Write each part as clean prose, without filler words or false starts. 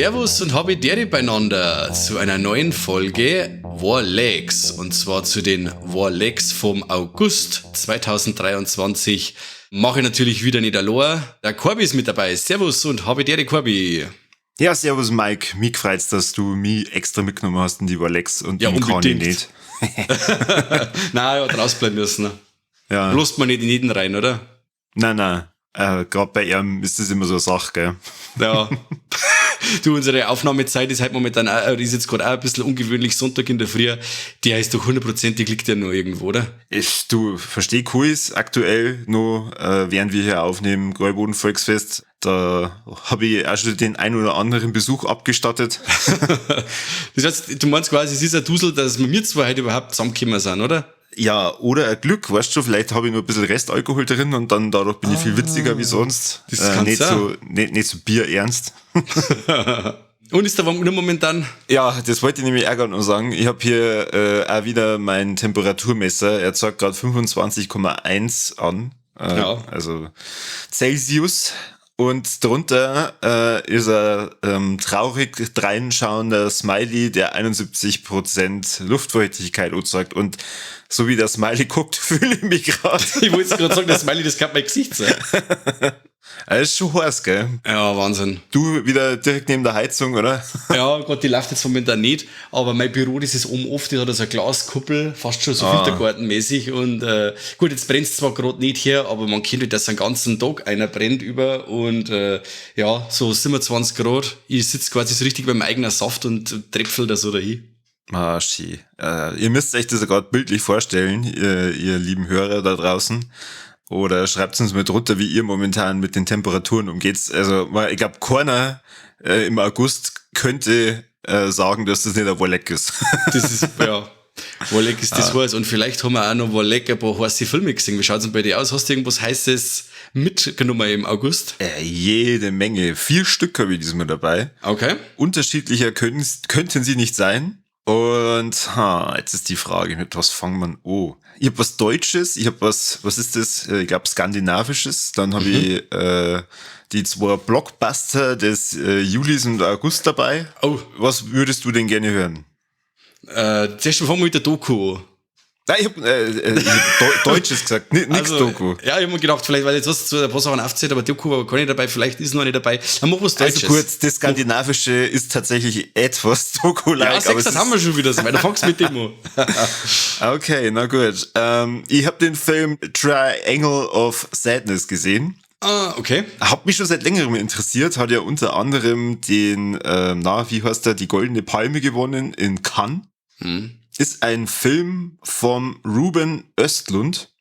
Servus und Habidere beieinander zu einer neuen Folge Warlegs. Und zwar zu den Warlegs vom August 2023. Mache ich natürlich wieder nicht allein. Der Corby ist mit dabei. Servus und Habidere, Corby. Ja, servus Mike. Mich freut's, dass du mich extra mitgenommen hast in die Warlegs und Ja, den Conny unbedingt. nicht. Nein, ja, rausbleiben müssen. Ja. Lasst man nicht in jeden rein, oder? Nein, nein. Gerade bei ihm ist das immer so eine Sache, gell? Ja. Du, unsere Aufnahmezeit ist halt momentan auch, ist jetzt gerade auch ein bisschen ungewöhnlich, Sonntag in der Früh. Der ist doch hundertprozentig, liegt der noch irgendwo, oder? Ich, du, versteh cool ist aktuell noch, während wir hier aufnehmen, Gäuboden Volksfest, da hab ich auch schon den ein oder anderen Besuch abgestattet. Das heißt, du meinst quasi, es ist ein Dusel, dass wir zwei heute überhaupt zusammengekommen sind, oder? Ja, oder ein Glück, weißt du, vielleicht habe ich nur ein bisschen Restalkohol drin und dann dadurch bin ich viel witziger wie sonst. Das kann's Nicht sein. so bierernst. Und ist der warm nur momentan? Ja, das wollte ich nämlich auch gerade noch sagen. Ich hab hier auch wieder mein Temperaturmesser. Er zeigt grad 25,1 an. Also Celsius. Und drunter ist er traurig dreinschauender Smiley, der 71% Luftfeuchtigkeit anzeigt. Und so wie der Smiley guckt, fühle ich mich grad. Ich wollte gerade sagen, der Smiley, das kann mein Gesicht sein. Das ist schon heiß, gell? Ja, Wahnsinn. Du wieder direkt neben der Heizung, oder? Ja, Gott, die läuft jetzt momentan nicht. Aber mein Büro, das ist oben oft, das hat so eine Glaskuppel, fast schon so filtergartenmäßig. Und gut, jetzt brennt's zwar grad nicht hier, aber man kennt halt, dass den ganzen Tag einer brennt über. Und ja, so 27 Grad. Ich sitz quasi so richtig beim eigenen Saft und tröpfel da so dahin. Ah, schön. Ihr müsst euch das grad bildlich vorstellen, ihr lieben Hörer da draußen. Oder schreibt uns mal drunter, wie ihr momentan mit den Temperaturen umgeht. Also, ich glaub, keiner im August könnte sagen, dass das nicht ein Warleck ist. Das ist, ja, Warleck ist das heiß. Und vielleicht haben wir auch noch Warleck ein paar heiße Filme gesehen. Wie schaut's denn bei dir aus? Hast du irgendwas Heißes mitgenommen im August? Jede Menge. 4 Stück habe ich diesmal dabei. Unterschiedlicher könnten sie nicht sein. Und jetzt ist die Frage, mit was fangen wir an? Oh, ich hab was Deutsches, ich hab was, was ist das? Ich glaub, Skandinavisches. Dann hab ich die 2 Blockbuster des Julis und August dabei. Oh. Was würdest du denn gerne hören? Zuerst fangen wir mit der Doku an. Nein, ich hab Deutsches gesagt, nix Doku. Ja, ich hab mir gedacht, vielleicht, weil jetzt hast du ein paar Sachen aufgezählt, aber Doku war gar nicht dabei, vielleicht ist noch nicht dabei. Dann mach was Also Deutsches. kurz, das Skandinavische ist tatsächlich etwas Doku-like, Ja, aber sechs, es das ist haben wir schon wieder so weit. Dann fangst du mit dem an. Okay, na gut. Ich hab den Film Triangle of Sadness gesehen. Ah, okay. Hat mich schon seit längerem interessiert, hat ja unter anderem den na, wie heißt der, die Goldene Palme gewonnen in Cannes. Ist ein Film vom Ruben Östlund,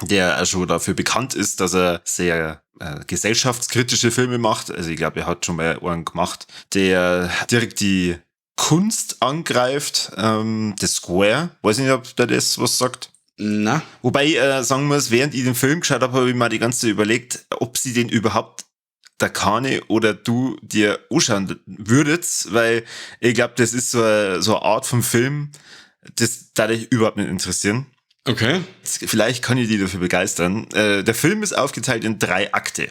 der auch schon dafür bekannt ist, dass er sehr gesellschaftskritische Filme macht. Also ich glaube, er hat schon mal einen gemacht, der direkt die Kunst angreift. The Square. Weiß nicht, ob der das was sagt. Na. Wobei ich sagen muss, während ich den Film geschaut habe, habe ich mir die ganze Zeit überlegt, ob sie den überhaupt der Kane oder du dir anschauen würdest, weil ich glaub, das ist so eine Art von Film, das da dich überhaupt nicht interessieren. Vielleicht kann ich die dafür begeistern. Der Film ist aufgeteilt in 3 Akte.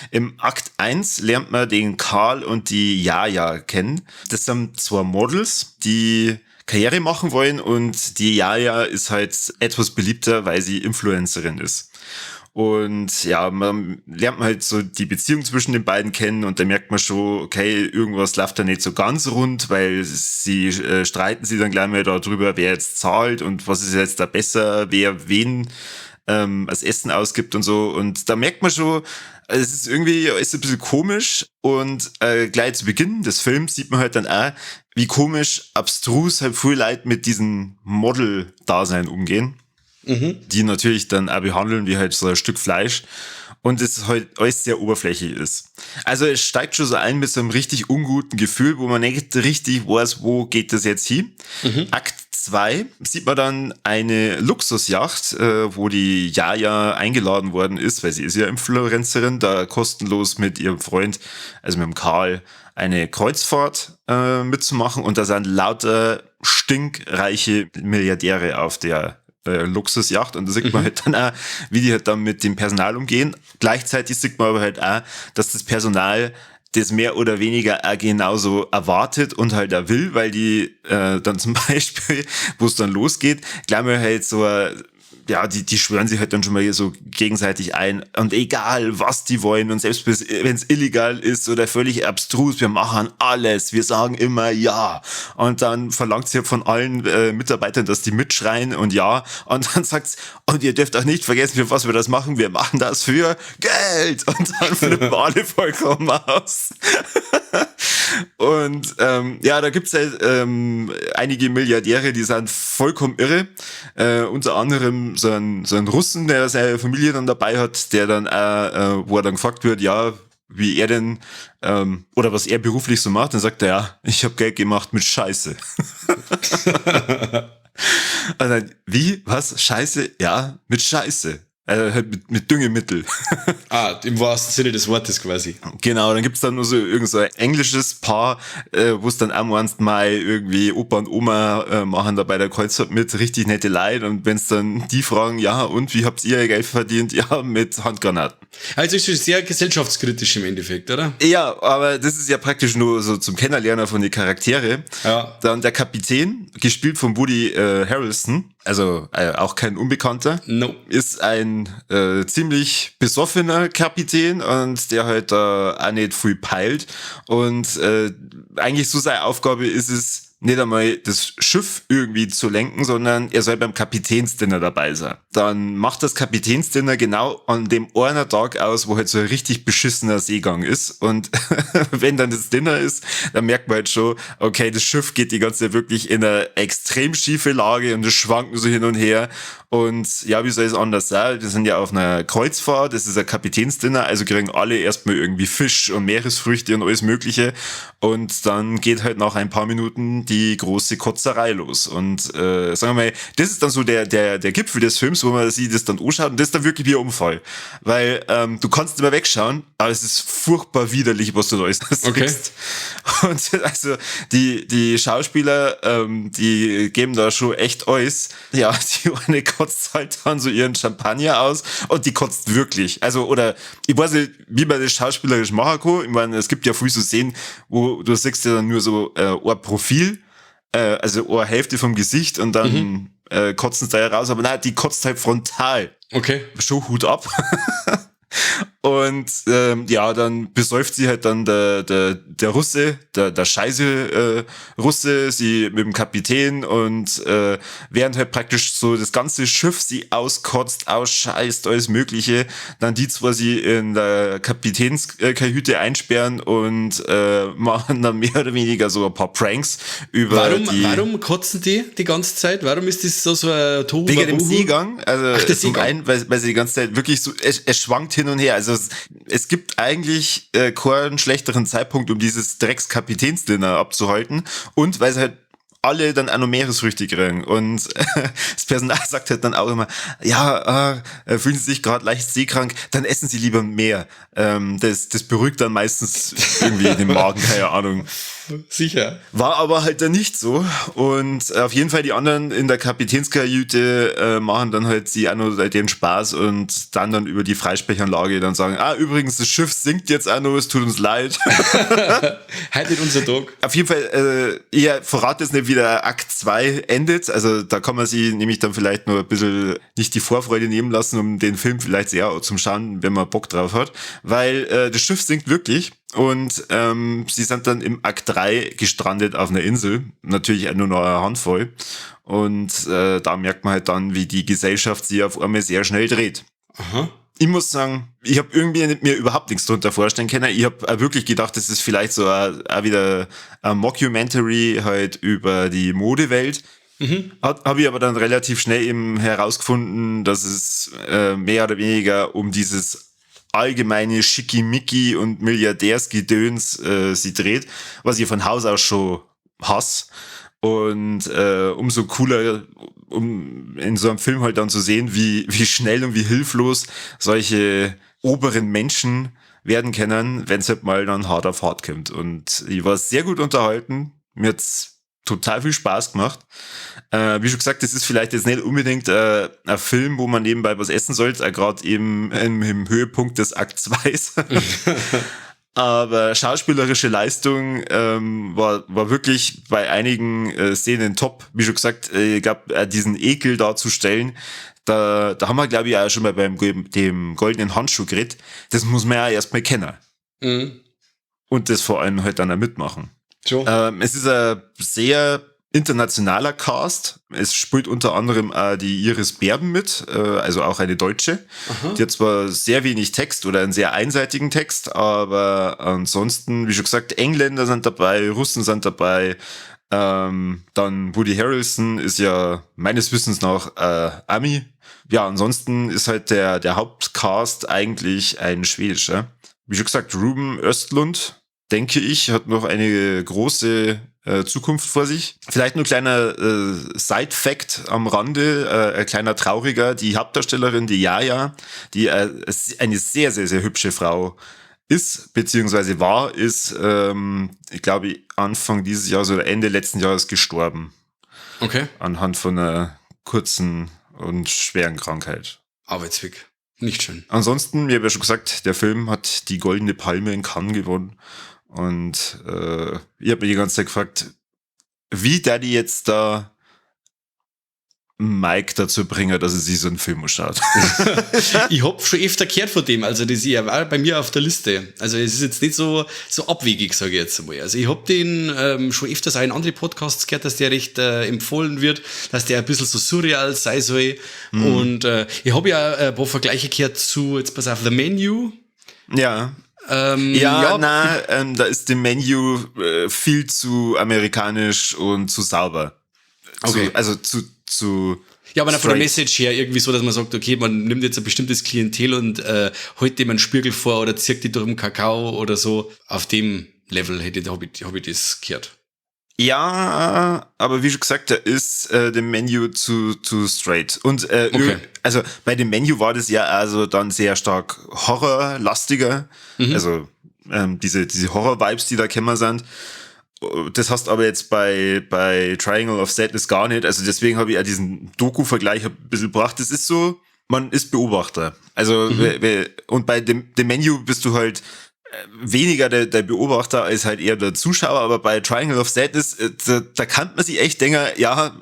Im Akt 1 lernt man den Karl und die Jaja kennen. Das sind 2 Models, die Karriere machen wollen und die Jaja ist halt etwas beliebter, weil sie Influencerin ist. Und ja, man lernt halt so die Beziehung zwischen den beiden kennen und da merkt man schon, okay, irgendwas läuft da nicht so ganz rund, weil sie streiten sich dann gleich mal darüber, wer jetzt zahlt und was ist jetzt da besser, wer wen als Essen ausgibt und so. Und da merkt man schon, es ist irgendwie, ist ein bisschen komisch und gleich zu Beginn des Films sieht man halt dann auch, wie komisch, abstrus halt viele Leute mit diesem Model-Dasein umgehen. Die natürlich dann auch behandeln wie halt so ein Stück Fleisch und es halt alles sehr oberflächlich ist. Also es steigt schon so ein mit so einem richtig unguten Gefühl, wo man nicht richtig weiß, wo geht das jetzt hin. Akt 2 sieht man dann eine Luxusjacht, wo die Jaja eingeladen worden ist, weil sie ist ja Influencerin, da kostenlos mit ihrem Freund, also mit dem Karl, eine Kreuzfahrt mitzumachen und da sind lauter stinkreiche Milliardäre auf der Luxusjacht und da sieht man halt dann auch, wie die halt dann mit dem Personal umgehen. Gleichzeitig sieht man aber halt auch, dass das Personal das mehr oder weniger auch genauso erwartet und halt auch will, weil die dann zum Beispiel, wo es dann losgeht, gleich mal halt so, ja, die schwören sich halt dann schon mal so gegenseitig ein und egal, was die wollen und selbst wenn es illegal ist oder völlig abstrus, wir machen alles, wir sagen immer ja und dann verlangt sie von allen Mitarbeitern, dass die mitschreien und ja und dann sagt's, und ihr dürft auch nicht vergessen, für was wir das machen, wir machen das für Geld und dann flippen alle vollkommen aus. Und ja, da gibt's halt einige Milliardäre, die sind vollkommen irre. Unter anderem so ein Russen, der seine Familie dann dabei hat, der dann wo er dann gefragt wird, ja, wie er denn oder was er beruflich so macht, dann sagt er, ja, ich habe Geld gemacht mit Scheiße. Und dann, wie? Was? Scheiße? Ja, mit Scheiße. Also halt mit Düngemittel. Ah, im wahrsten Sinne des Wortes quasi. Genau, dann gibt's dann nur so irgend so ein englisches Paar, wo es dann auch einst mal irgendwie Opa und Oma machen da bei der Kreuzfahrt mit, richtig nette Leute. Und wenn's dann die fragen, ja, und wie habt ihr euer Geld verdient? Ja, mit Handgranaten. Also ist schon sehr gesellschaftskritisch im Endeffekt, oder? Ja, aber das ist ja praktisch nur so zum Kennenlernen von den Charaktere. Ja. Dann der Kapitän, gespielt von Woody Harrelson, also auch kein Unbekannter, no. Ist ein ziemlich besoffener Kapitän und der halt auch nicht viel peilt. Und eigentlich so seine Aufgabe ist es, nicht einmal das Schiff irgendwie zu lenken, sondern er soll beim Kapitänsdinner dabei sein. Dann macht das Kapitänsdinner genau an dem einen Tag aus, wo halt so ein richtig beschissener Seegang ist. Und wenn dann das Dinner ist, dann merkt man halt schon, okay, das Schiff geht die ganze Zeit wirklich in eine extrem schiefe Lage und es schwankt so hin und her. Und ja, wie soll es anders sein? Wir sind ja auf einer Kreuzfahrt, das ist ein Kapitänsdinner, also kriegen alle erstmal irgendwie Fisch und Meeresfrüchte und alles Mögliche. Und dann geht halt nach ein paar Minuten die große Kotzerei los. Und sagen wir mal, das ist dann so der Gipfel des Films, wo man sich das dann anschaut und das ist dann wirklich wie ein Unfall. Weil du kannst immer wegschauen, aber es ist furchtbar widerlich, was du da alles siehst. Okay. Und also die Schauspieler, die geben da schon echt alles. Ja, die eine kotzt halt dann so ihren Champagner aus und die kotzt wirklich. Also, oder ich weiß nicht, wie man das schauspielerisch machen kann. Ich meine, es gibt ja viel so Szenen, wo du siehst ja dann nur so ein Profil, also eine Hälfte vom Gesicht und dann kotzen sie da ja raus. Aber nein, die kotzt halt frontal. Okay. Schon Hut ab. Und ja, dann besäuft sie halt dann der Russe, der scheiße Russe, sie mit dem Kapitän und während halt praktisch so das ganze Schiff sie auskotzt, ausscheißt, alles Mögliche, dann die zwar sie in der Kapitänskajüte einsperren und machen dann mehr oder weniger so ein paar Pranks über Warum kotzen die ganze Zeit? Warum ist das so ein Tohu? Wegen dem Seegang, also Ach, der zum Seegang. einen, weil sie die ganze Zeit wirklich so, es schwankt hin und her, also es gibt eigentlich keinen schlechteren Zeitpunkt, um dieses Drecks-Kapitänsdinner abzuhalten und weil sie halt alle dann auch noch Meeresfrüchte kriegen und das Personal sagt halt dann auch immer, ja, fühlen Sie sich gerade leicht seekrank, dann essen Sie lieber mehr. Das beruhigt dann meistens irgendwie den Magen, keine Ahnung. Sicher. War aber halt dann nicht so und auf jeden Fall die anderen in der Kapitänskajüte machen dann halt sie auch noch den Spaß und dann über die Freisprechanlage dann sagen, übrigens, das Schiff sinkt jetzt auch noch, es tut uns leid. Heute nicht unser Tag. Auf jeden Fall, ihr verratet es nicht, wie der Akt 2 endet, also da kann man sich nämlich dann vielleicht nur ein bisschen nicht die Vorfreude nehmen lassen, um den Film vielleicht sehr zum Schauen, wenn man Bock drauf hat, weil das Schiff sinkt wirklich. Und sie sind dann im Akt 3 gestrandet auf einer Insel, natürlich auch nur noch eine Handvoll. Und da merkt man halt dann, wie die Gesellschaft sich auf einmal sehr schnell dreht. Aha. Ich muss sagen, ich habe irgendwie mir überhaupt nichts drunter vorstellen können. Ich habe wirklich gedacht, das ist vielleicht so auch wieder ein Mockumentary halt über die Modewelt. Mhm. Habe ich aber dann relativ schnell eben herausgefunden, dass es mehr oder weniger um dieses allgemeine Schickimicki und Milliardärsgedöns sie dreht, was ich von Haus aus schon hasse. Und umso cooler, um in so einem Film halt dann zu sehen, wie schnell und wie hilflos solche oberen Menschen werden können, wenn es halt mal dann hart auf hart kommt. Und ich war sehr gut unterhalten. Mir hat's total viel Spaß gemacht. Wie schon gesagt, das ist vielleicht jetzt nicht unbedingt ein Film, wo man nebenbei was essen sollte, gerade eben im Höhepunkt des Akt 2. Aber schauspielerische Leistung war wirklich bei einigen Szenen top. Wie schon gesagt, ich glaub, diesen Ekel darzustellen, da haben wir, glaub ich, auch schon mal beim dem goldenen Handschuh geredet. Das muss man ja erstmal kennen. Und das vor allem halt dann auch mitmachen. Es ist ein sehr internationaler Cast. Es spielt unter anderem auch die Iris Berben mit, also auch eine Deutsche. Die hat zwar sehr wenig Text oder einen sehr einseitigen Text, aber ansonsten, wie schon gesagt, Engländer sind dabei, Russen sind dabei. Dann Woody Harrelson ist ja meines Wissens nach Ami. Ja, ansonsten ist halt der Hauptcast eigentlich ein schwedischer. Wie schon gesagt, Ruben Östlund, denke ich, hat noch eine große Zukunft vor sich. Vielleicht nur ein kleiner Side-Fact am Rande, ein kleiner trauriger, die Hauptdarstellerin, die Yaya, die eine sehr, sehr, sehr hübsche Frau ist, beziehungsweise war, ist, ich glaube, Anfang dieses Jahres oder Ende letzten Jahres gestorben. Anhand von einer kurzen und schweren Krankheit. Arbeitsweg. Nicht schön. Ansonsten, wie ich ja schon gesagt, der Film hat die Goldene Palme in Cannes gewonnen. Und ich hab mir die ganze Zeit gefragt, wie der die jetzt da Mike dazu bringen, dass er sich so einen Film anschaut. Ich hab schon öfter gehört von dem, also das ist ja auch bei mir auf der Liste. Also es ist jetzt nicht so abwegig, sag ich jetzt einmal. Also ich hab den schon öfters auch in andere Podcasts gehört, dass der recht empfohlen wird, dass der ein bisschen so surreal sein soll. Und ich hab ja ein paar Vergleiche gehört zu, jetzt pass auf, The Menu. Ja, na, da ist The Menu viel zu amerikanisch und zu sauber. Also zu Ja, aber von der straight. Message her irgendwie so, dass man sagt, okay, man nimmt jetzt ein bestimmtes Klientel und hält dem einen Spiegel vor oder zirkt die durch den Kakao oder so. Auf dem Level hab ich das gehört. Ja, aber wie schon gesagt, da ist dem Menu zu straight. Und bei dem Menu war das ja also dann sehr stark horrorlastiger. Also diese Horror-Vibes, die da gekommen sind. Das hast du aber jetzt bei Triangle of Sadness gar nicht. Also deswegen habe ich ja diesen Doku-Vergleich ein bisschen gebracht. Das ist so, man ist Beobachter. Und bei dem Menu bist du halt weniger der Beobachter als halt eher der Zuschauer, aber bei Triangle of Sadness, da kann man sich echt denken, ja,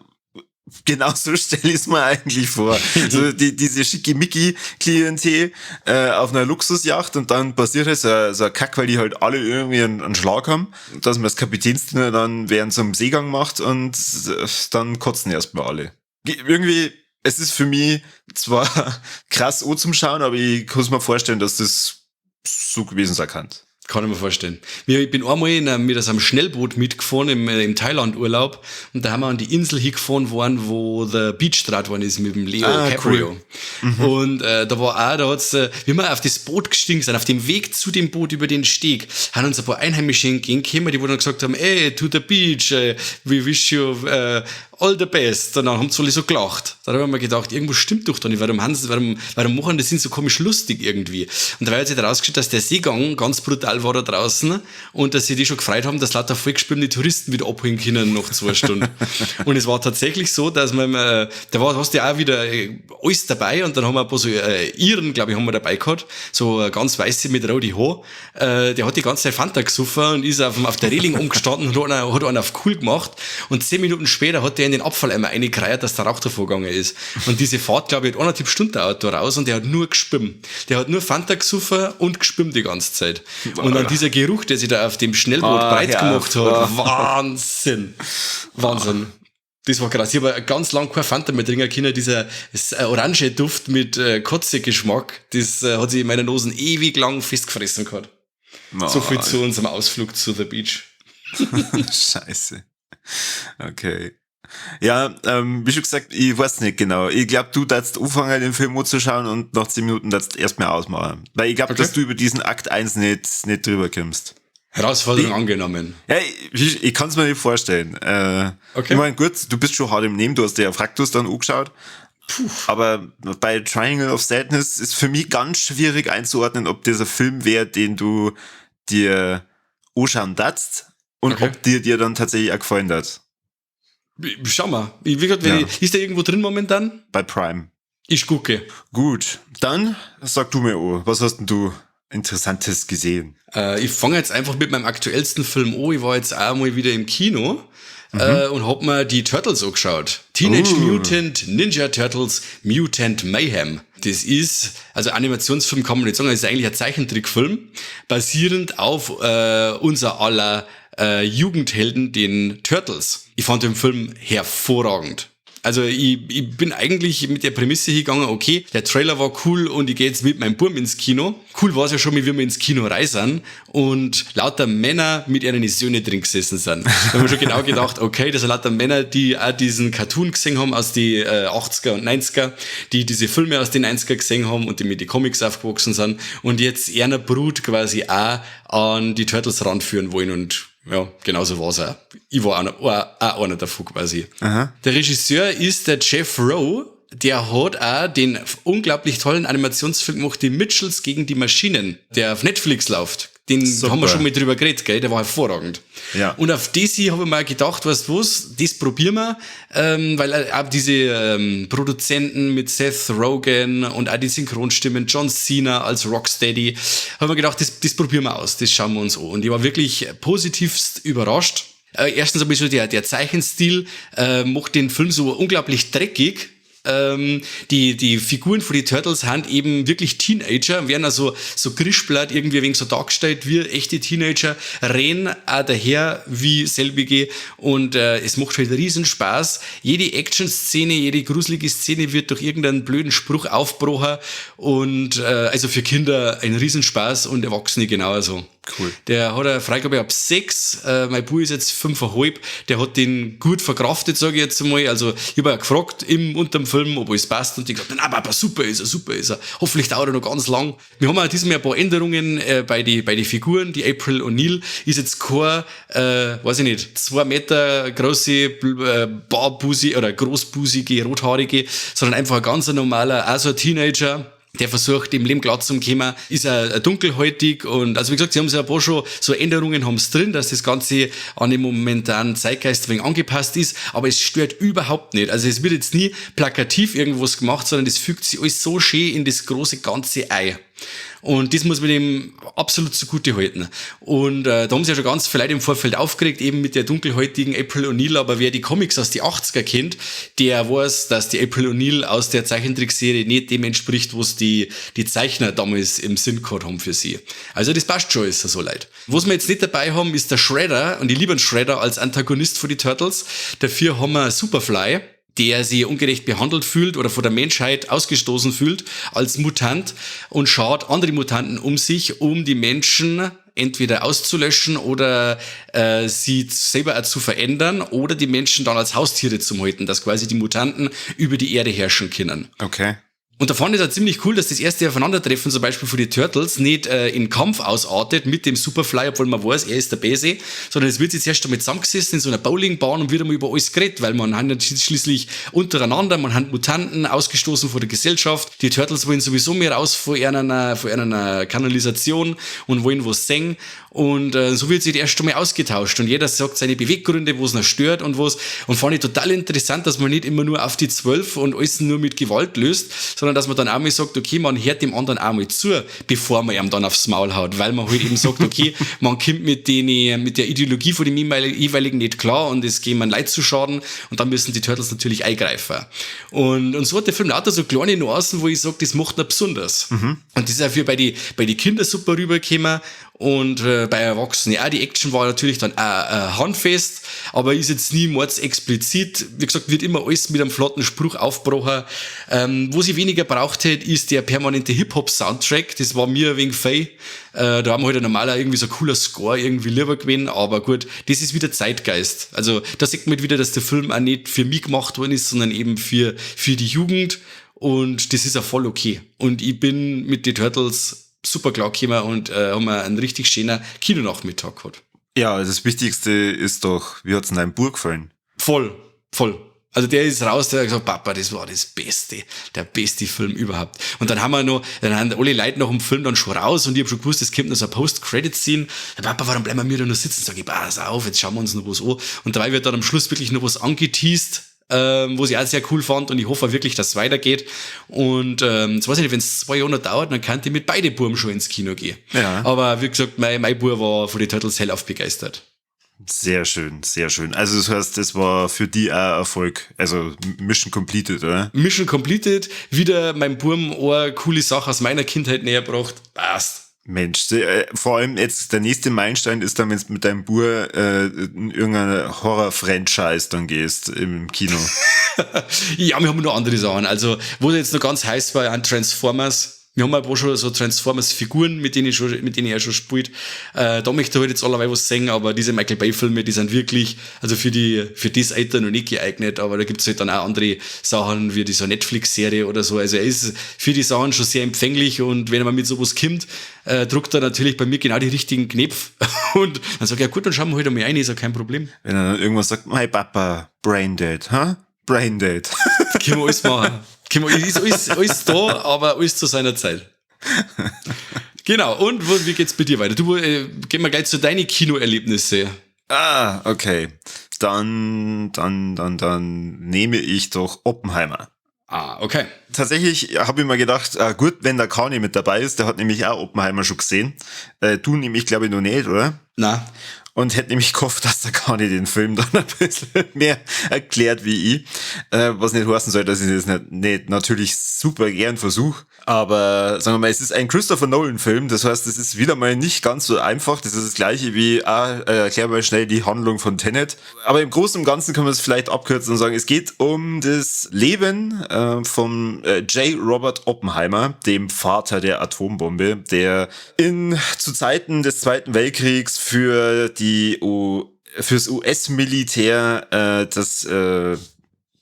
genau so stelle ich's mir eigentlich vor. So diese Schickimicki-Klientel auf einer Luxusjacht und dann passiert halt so ein Kack, weil die halt alle irgendwie einen Schlag haben, dass man das Kapitänsdinner dann während so einem Seegang macht und dann kotzen erstmal alle. Irgendwie, es ist für mich zwar krass auch zum Schauen, aber ich kann's mir vorstellen, dass das so gewesen sein kann. Kann ich mir vorstellen. Ich bin einmal mit so einem Schnellboot mitgefahren im Thailand-Urlaub und da haben wir an die Insel hingefahren worden, wo der Beach draht worden ist mit dem Leo Caprio. Cool. Und da war auch, da hat's, wie wir auf das Boot gestiegen sind, auf dem Weg zu dem Boot über den Steg, haben uns ein paar Einheimische entgegengekommen, die wo dann gesagt haben, ey, to the beach, we wish you all the best. Und dann haben sie alle so gelacht. Da hab ich mir gedacht, irgendwo stimmt doch da nicht. Warum haben sie, warum, warum machen das sind so komisch lustig irgendwie? Und da hat sich rausgestellt, dass der Seegang ganz brutal war da draußen und dass sie die schon gefreut haben, dass lauter vollgeschwimmende Touristen wieder abholen können nach 2 Stunden. Und es war tatsächlich so, dass man, da war, hast du ja auch wieder alles dabei und dann haben wir ein paar so Iren, glaub ich, haben wir dabei gehabt, so ganz weiße mit roten Haar. Der hat die ganze Zeit Fanta gesoffen und ist auf der Reling umgestanden und hat einen auf cool gemacht. Und 10 Minuten später hat der in den Abfalleimer reingereiert, dass der Rauch davor gegangen ist. Und diese Fahrt, glaub ich, hat eineinhalb Stunden dauert da raus und der hat nur gespimmt. Der hat nur Fanta gesoffen und gespimmt die ganze Zeit. Und dann dieser Geruch, der sich da auf dem Schnellboot breit gemacht hat, Wahnsinn. Wahnsinn. Das war krass. Ich habe ganz lang kein Fanta mehr trinken können. Dieser orange Duft mit Kotze-Geschmack, das hat sich in meiner Nase ewig lang festgefressen gehabt. So viel zu unserem Ausflug zu The Beach. Scheiße. Okay. Ja, wie schon gesagt, ich weiß nicht genau. Ich glaub, du darfst anfangen, den Film anzuschauen und nach 10 Minuten darfst du erstmal ausmachen. Weil ich glaub, dass du über diesen Akt 1 nicht drüber kommst. Herausforderung angenommen. Ja, ich kann's mir nicht vorstellen. Ich mein, gut, du bist schon hart im Nehmen, du hast dir ja Fraktus dann angeschaut. Puh. Aber bei Triangle of Sadness ist für mich ganz schwierig einzuordnen, ob dieser Film wäre, den du dir anschauen darfst und ob dir dann tatsächlich auch gefallen hat. Schau mal. Wie gesagt, wenn ich, ist der irgendwo drin momentan? Bei Prime. Ich gucke. Gut, dann sag du mir an, was hast denn du Interessantes gesehen? Ich fange jetzt einfach mit meinem aktuellsten Film an. Ich war jetzt auch mal wieder im Kino und hab mir die Turtles angeschaut. Teenage Mutant Ninja Turtles Mutant Mayhem. Das ist, also Animationsfilm kann man nicht sagen, das ist eigentlich ein Zeichentrickfilm, basierend auf unser aller Jugendhelden, den Turtles. Ich fand den Film hervorragend. Also ich bin eigentlich mit der Prämisse hingegangen, okay, der Trailer war cool und ich gehe jetzt mit meinem Burm ins Kino. Cool war es ja schon, wie wir ins Kino rein und lauter Männer mit ihren Söhne drin gesessen sind. Da haben wir schon genau gedacht, okay, das sind lauter Männer, die auch diesen Cartoon gesehen haben aus die 80er und 90er, die diese Filme aus den 90er gesehen haben und die mit den Comics aufgewachsen sind und jetzt einer Brut quasi auch an die Turtles ranführen wollen und ja, genauso war's auch. Ich war auch einer davon quasi. Aha. Der Regisseur ist der Jeff Rowe. Der hat auch den unglaublich tollen Animationsfilm gemacht, die Mitchells gegen die Maschinen, der auf Netflix läuft. Den Super. haben wir schon mal drüber geredet, gell? Der war hervorragend. Ja. Und auf das hier habe ich mir gedacht, weißt du was, das probieren wir, weil auch diese Produzenten mit Seth Rogen und auch die Synchronstimmen, John Cena als Rocksteady, haben wir gedacht, das probieren wir aus, das schauen wir uns an. Und ich war wirklich positivst überrascht. Erstens ein bisschen der Zeichenstil macht den Film so unglaublich dreckig. Die Figuren von die Turtles sind eben wirklich Teenager, werden also so grischblatt irgendwie ein wenig so dargestellt wie echte Teenager, rennen auch daher wie selbige und es macht halt riesen Spaß. Jede Action-Szene, jede gruselige Szene wird durch irgendeinen blöden Spruch aufgebrochen und also für Kinder ein Riesenspaß und Erwachsene genauso. Cool. Der hat eine Freigabe ab 6, mein Bub ist jetzt 5,5, der hat den gut verkraftet, sag ich jetzt mal. Also ich hab auch gefragt unterm Film, ob alles passt und die gesagt, nein, Papa, super ist er, super ist er. Hoffentlich dauert er noch ganz lang. Wir haben auch diesmal ein paar Änderungen bei die Figuren. Die April O'Neil ist jetzt kein, weiß ich nicht, 2 Meter große Barbusi oder großbusige, rothaarige, sondern einfach ein ganz normaler, auch so ein Teenager, der versucht, im Leben klar zu kommen, ist er dunkelhäutig und, also wie gesagt, sie haben sich ein paar schon so Änderungen haben's drin, dass das Ganze an dem momentanen Zeitgeist ein wenig angepasst ist, aber es stört überhaupt nicht. Also es wird jetzt nie plakativ irgendwas gemacht, sondern das fügt sich alles so schön in das große ganze Ei. Und das muss man dem absolut zugute halten. Und da haben sie ja schon ganz viele Leute im Vorfeld aufgeregt, eben mit der dunkelhäutigen April O'Neil. Aber wer die Comics aus die 80er kennt, der weiß, dass die April O'Neil aus der Zeichentrickserie nicht dem entspricht, was die Zeichner damals im Sinn gehabt haben für sie. Also das passt schon, ist so leid. Was wir jetzt nicht dabei haben, ist der Shredder. Und ich liebe den Shredder als Antagonist für die Turtles. Dafür haben wir Superfly, der sich ungerecht behandelt fühlt oder von der Menschheit ausgestoßen fühlt als Mutant und schaut andere Mutanten um sich, um die Menschen entweder auszulöschen oder sie selber auch zu verändern oder die Menschen dann als Haustiere zu halten, dass quasi die Mutanten über die Erde herrschen können. Okay. Und da fand ich es auch ziemlich cool, dass das erste Aufeinandertreffen zum Beispiel für die Turtles nicht in Kampf ausartet mit dem Superfly, obwohl man weiß, er ist der Böse, sondern es wird jetzt erst einmal zusammengesessen in so einer Bowlingbahn und wird einmal über alles geredet, weil man hat ja schließlich untereinander, man hat Mutanten ausgestoßen von der Gesellschaft, die Turtles wollen sowieso mehr raus von einer Kanalisation und wollen was sehen und so wird sich erst einmal ausgetauscht und jeder sagt seine Beweggründe, wo es noch stört und was, und fand ich total interessant, dass man nicht immer nur auf die 12 und alles nur mit Gewalt löst, sondern dass man dann auch mal sagt, okay, man hört dem anderen auch mal zu, bevor man ihm dann aufs Maul haut, weil man halt eben sagt, okay, man kommt mit der Ideologie von dem jeweiligen nicht klar und es gehen man Leid zu schaden und dann müssen die Turtles natürlich eingreifen. Und so hat der Film lauter so kleine Nuancen, wo ich sage, das macht ihn besonders. Mhm. Und das ist auch für bei die Kinder super rübergekommen und bei Erwachsenen. Ja, die Action war natürlich dann auch handfest, aber ist jetzt nie mordsexplizit. Wie gesagt, wird immer alles mit einem flotten Spruch aufgebrochen. Wo sie weniger braucht hätte, ist der permanente Hip-Hop-Soundtrack. Das war mir ein wenig fei. Da haben wir halt normaler irgendwie so ein cooler Score irgendwie lieber gewesen, aber gut, das ist wieder Zeitgeist. Also da sieht man wieder, dass der Film auch nicht für mich gemacht worden ist, sondern eben für die Jugend und das ist auch voll okay. Und ich bin mit den Turtles super klar gekommen und haben wir einen richtig schönen Kinonachmittag gehabt. Ja, das Wichtigste ist doch, wie hat's in deinem Bub gefallen? Voll, voll. Also der ist raus, der hat gesagt, Papa, das war das Beste, der beste Film überhaupt. Und dann haben wir noch, dann haben alle Leute nach dem Film dann schon raus und ich hab schon gewusst, es kommt noch so ein Post-Credit-Scene. Papa, warum bleiben wir da noch sitzen? Sag ich, pass auf, jetzt schauen wir uns noch was an. Und dabei wird dann am Schluss wirklich noch was angeteased. Wo ich auch sehr cool fand und ich hoffe auch wirklich, dass es weitergeht. Und jetzt weiß ich nicht, wenn es 2 Jahre noch dauert, dann kann ich mit beide Buben schon ins Kino gehen. Ja. Aber wie gesagt, mein Bub war von den Turtles hellauf begeistert. Sehr schön, sehr schön. Also das heißt, das war für die auch Erfolg. Also Mission completed, oder? Mission completed. Wieder meinem Burm eine coole Sache aus meiner Kindheit näher gebracht. Passt. Mensch, vor allem jetzt der nächste Meilenstein ist dann, wenn du mit deinem Bub in irgendeine Horror-Franchise dann gehst im Kino. Ja, wir haben noch andere Sachen. Also, wo jetzt noch ganz heiß war, an Transformers. Wir haben ein paar schon so Transformers-Figuren, mit denen er schon spielt. Da möchte ich halt jetzt allerweil was sehen, aber diese Michael Bay-Filme, die sind wirklich, also für das Alter noch nicht geeignet, aber da gibt's halt dann auch andere Sachen, wie diese Netflix-Serie oder so. Also er ist für die Sachen schon sehr empfänglich und wenn man mit sowas kommt, drückt er natürlich bei mir genau die richtigen Knöpfe und dann sag ich, ja gut, dann schauen wir halt einmal rein, ist ja kein Problem. Wenn er dann irgendwas sagt, mein Papa, Braindead, ha? Braindead. Können wir alles machen. Ist alles da, aber alles zu seiner Zeit. Genau, und wie geht's bei dir weiter? Du, gehen wir gleich zu deinen Kinoerlebnissen. Ah, okay. Dann nehme ich doch Oppenheimer. Ah, okay. Tatsächlich habe ich mir gedacht, gut, wenn der Kani mit dabei ist, der hat nämlich auch Oppenheimer schon gesehen. Du nämlich, glaube ich, noch nicht, oder? Na. Und hätte nämlich gehofft, dass der Kani den Film dann ein bisschen mehr erklärt wie ich. Was nicht heißen soll, dass ich das nicht natürlich super gern versuche. Aber sagen wir mal, es ist ein Christopher Nolan-Film. Das heißt, es ist wieder mal nicht ganz so einfach. Das ist das Gleiche wie, erklär mal schnell die Handlung von Tenet. Aber im Großen und Ganzen kann man es vielleicht abkürzen und sagen, es geht um das Leben von J. Robert Oppenheimer, dem Vater der Atombombe, der zu Zeiten des Zweiten Weltkriegs fürs US-Militär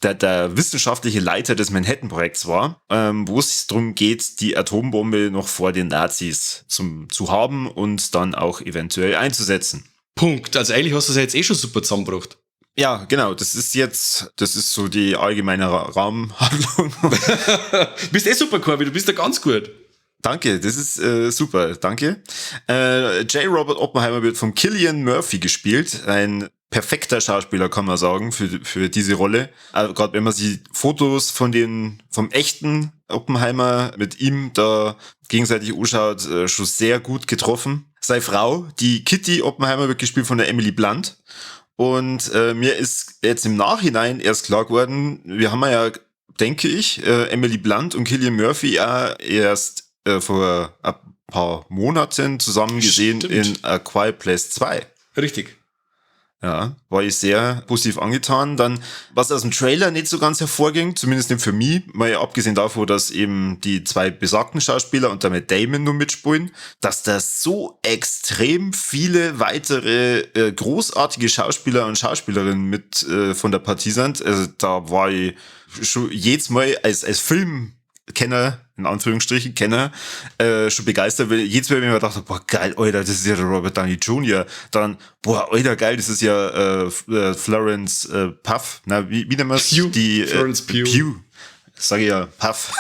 der wissenschaftliche Leiter des Manhattan-Projekts war, wo es darum geht, die Atombombe noch vor den Nazis zu haben und dann auch eventuell einzusetzen. Punkt. Also eigentlich hast du es ja jetzt eh schon super zusammengebracht. Ja, genau. Das ist so die allgemeine Rahmenhandlung. Bist eh super, Corby. Du bist da ganz gut. Danke, das ist super, danke. J. Robert Oppenheimer wird von Cillian Murphy gespielt, ein perfekter Schauspieler, kann man sagen, für diese Rolle. Also, gerade wenn man sich Fotos vom echten Oppenheimer mit ihm da gegenseitig anschaut, schon sehr gut getroffen. Seine Frau, die Kitty Oppenheimer, wird gespielt von der Emily Blunt. Und mir ist jetzt im Nachhinein erst klar geworden, wir haben ja, denke ich, Emily Blunt und Cillian Murphy auch erst vor ein paar Monaten zusammen gesehen. Stimmt. In A Quiet Place 2. Richtig. Ja, war ich sehr positiv angetan. Dann, was aus dem Trailer nicht so ganz hervorging, zumindest nicht für mich, mal abgesehen davon, dass eben die zwei besagten Schauspieler und damit Damon nur mitspielen, dass da so extrem viele weitere großartige Schauspieler und Schauspielerinnen mit von der Partie sind. Also da war ich schon jedes Mal als Filmkenner, in Anführungsstrichen, Kenner, schon begeistert, weil jedes Mal, wenn ich mir gedacht habe, boah, geil, Alter, das ist ja der Robert Downey Jr., dann, boah, Alter, geil, das ist ja Florence Puff, na, wie nennen wir's? Pugh. Die, Florence Pugh. Pugh. Sag ich ja, Puff.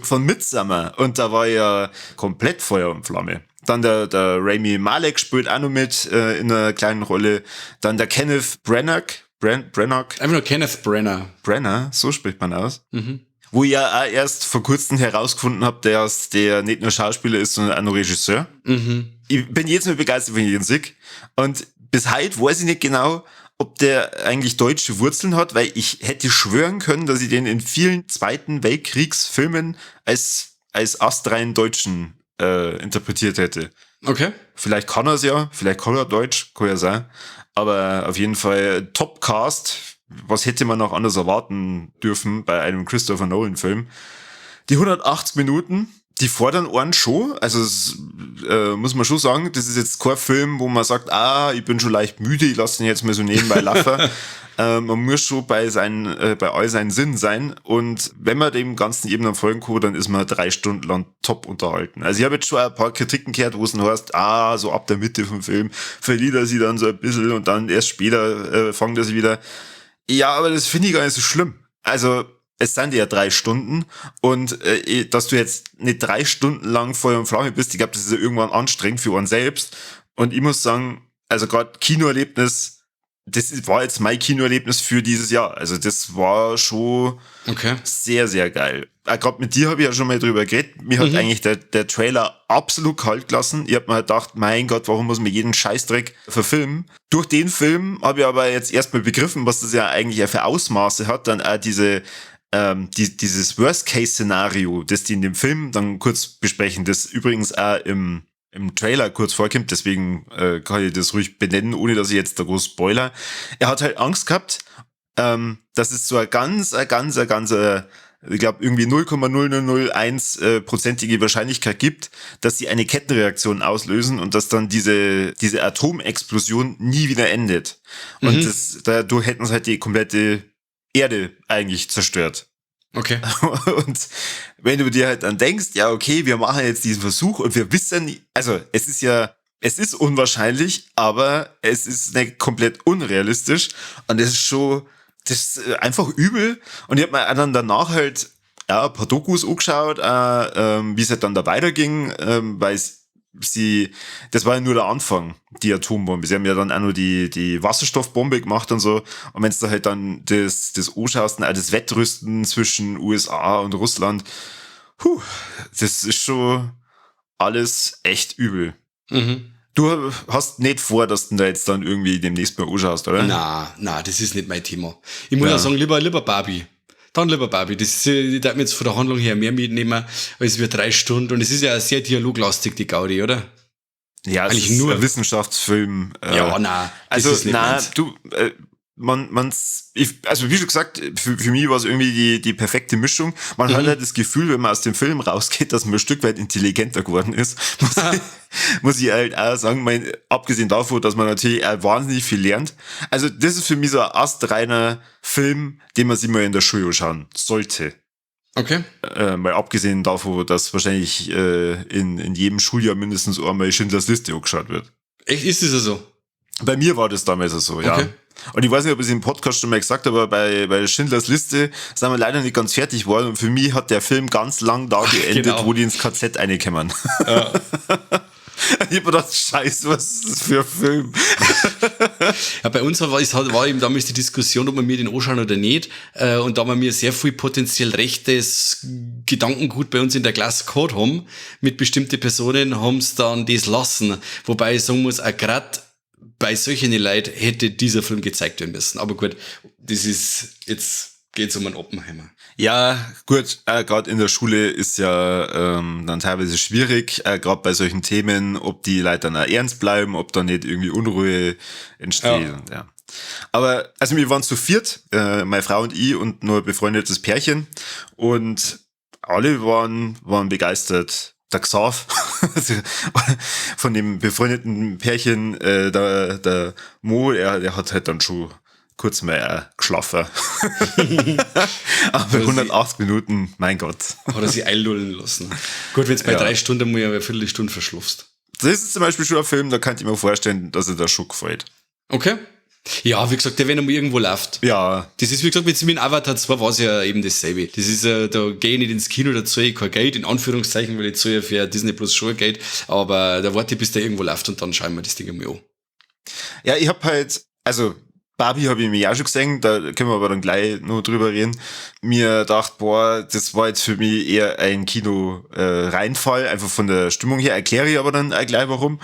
von Midsommar. Und da war ja komplett Feuer und Flamme. Dann der Rami Malek spielt auch noch mit in einer kleinen Rolle. Dann der Kenneth Branagh. Branagh. Einfach nur Kenneth Branagh. Branagh, so spricht man aus. Mhm. Wo ich ja auch erst vor kurzem herausgefunden habe, dass der nicht nur Schauspieler ist, sondern auch noch Regisseur. Mhm. Ich bin jedes Mal begeistert, wenn ich ihn sehe. Und bis heute weiß ich nicht genau, ob der eigentlich deutsche Wurzeln hat, weil ich hätte schwören können, dass ich den in vielen Zweiten Weltkriegsfilmen als astreinen Deutschen interpretiert hätte. Okay. Vielleicht kann er es ja, vielleicht kann er Deutsch, kann ja sein. Aber auf jeden Fall Top-Cast. Was hätte man noch anders erwarten dürfen bei einem Christopher Nolan-Film? Die 180 Minuten, die fordern einen schon. Also das, muss man schon sagen, das ist jetzt kein Film, wo man sagt, ich bin schon leicht müde, ich lasse den jetzt mal so nebenbei laufen. Man muss schon bei all seinen Sinnen sein. Und wenn man dem Ganzen eben dann folgen kann, dann ist man 3 Stunden lang top unterhalten. Also ich habe jetzt schon ein paar Kritiken gehört, wo es dann heißt, so ab der Mitte vom Film verliert er sie dann so ein bisschen und dann erst später fängt er sie wieder. Ja, aber das finde ich gar nicht so schlimm. Also es sind ja 3 Stunden und dass du jetzt nicht 3 Stunden lang Feuer und Flamme bist, ich glaube, das ist ja irgendwann anstrengend für einen selbst. Und ich muss sagen, also gerade Kinoerlebnis Das war jetzt mein Kinoerlebnis für dieses Jahr. Also das war schon sehr, sehr geil. Gerade mit dir habe ich ja schon mal drüber geredet. Mir hat eigentlich der Trailer absolut kalt gelassen. Ich hab mir halt gedacht, mein Gott, warum muss man jeden Scheißdreck verfilmen? Durch den Film habe ich aber jetzt erstmal begriffen, was das ja eigentlich für Ausmaße hat. Dann auch dieses Worst-Case-Szenario, das die in dem Film dann kurz besprechen, das übrigens auch im Trailer kurz vorkommt, deswegen kann ich das ruhig benennen, ohne dass ich jetzt da groß spoiler. Er hat halt Angst gehabt, dass es so eine ganz, eine ganz, eine ganz, ich glaube irgendwie 0,0001 prozentige Wahrscheinlichkeit gibt, dass sie eine Kettenreaktion auslösen und dass dann diese Atomexplosion nie wieder endet. Und dadurch hätten sie halt die komplette Erde eigentlich zerstört. Und wenn du dir halt dann denkst, ja, okay, wir machen jetzt diesen Versuch und wir wissen, also es ist ja, es ist unwahrscheinlich, aber es ist nicht komplett unrealistisch und das ist schon, das ist einfach übel. Und ich hab mir dann danach halt, ja, ein paar Dokus angeschaut, wie es halt dann da weiterging, weil es sie, das war ja nur der Anfang, die Atombombe. Sie haben ja dann auch nur die Wasserstoffbombe gemacht und so. Und wenn du da halt dann das anschaust und auch das Wettrüsten zwischen USA und Russland, puh, das ist schon alles echt übel. Du hast nicht vor, dass du da jetzt dann irgendwie demnächst mal anschaust, oder? Na, na, das ist nicht mein Thema. Ich muss ja sagen, lieber Barbie. Dann lieber Barbie. Das ist, ich darf mir jetzt von der Handlung her mehr mitnehmen, als wir 3 Stunden. Und es ist ja sehr dialoglastig, die Gaudi, oder? Ja, es Eigentlich ist nur ein Wissenschaftsfilm. Ja, nein, das also, ist nicht nein, meins. du, man, man's, ich, also wie schon gesagt, für mich war's irgendwie die perfekte Mischung. Man hat halt das Gefühl, wenn man aus dem Film rausgeht, dass man ein Stück weit intelligenter geworden ist. Muss ich halt auch sagen, abgesehen davon, dass man natürlich auch wahnsinnig viel lernt. Also das ist für mich so ein astreiner Film, den man sich mal in der Schule anschauen sollte. Mal abgesehen davon, dass wahrscheinlich in jedem Schuljahr mindestens einmal Schindlers Liste angeschaut wird. Echt, ist das ja so? Bei mir war das damals so, ja. Und ich weiß nicht, ob ich es im Podcast schon mal gesagt habe, aber bei Schindlers Liste sind wir leider nicht ganz fertig geworden. Und für mich hat der Film ganz lang da geendet, wo die ins KZ reinkommen. Ich hab mir gedacht, scheiße, was ist das für ein Film? Ja, bei uns war eben damals die Diskussion, ob wir mir den anschauen oder nicht. Und da wir mir sehr viel potenziell rechtes Gedankengut bei uns in der Klasse gehabt haben, mit bestimmten Personen, haben's dann das lassen. Wobei ich sagen muss, auch grad bei solchen Leuten hätte dieser Film gezeigt werden müssen. Aber gut, das ist, jetzt geht's um einen Oppenheimer. Ja, gut, grad in der Schule ist ja dann teilweise schwierig, grad bei solchen Themen, ob die Leute dann auch ernst bleiben, ob da nicht irgendwie Unruhe entsteht. Und, ja. Aber, also wir waren zu viert, meine Frau und ich und nur ein befreundetes Pärchen und alle waren begeistert. Der Xav, also von dem befreundeten Pärchen, der Mo, der hat halt dann schon kurz mal geschlafen. Aber 180 Minuten, mein Gott. Hat er sich einlullen lassen. Gut, wenn's bei 3 Stunden mal eine Viertelstunde verschlafst. Das ist zum Beispiel schon ein Film, da kann ich mir vorstellen, dass er da schon gefällt. Okay. Ja, wie gesagt, der, wenn er mal irgendwo läuft. Das ist, wie gesagt, mit dem Avatar 2 war's ja eben dasselbe. Das ist, da geh ich nicht ins Kino, da zahle ich kein Geld, in Anführungszeichen, weil ich zahle ja für Disney Plus schon Geld, aber da warte ich, bis der irgendwo läuft und dann schauen wir das Ding einmal an. Ja, ich hab halt, also Barbie hab ich mir auch schon gesehen, da können wir aber dann gleich noch drüber reden. Mir dacht, boah, das war jetzt für mich eher ein Kino- Reinfall, einfach von der Stimmung her, erkläre ich aber dann auch gleich warum.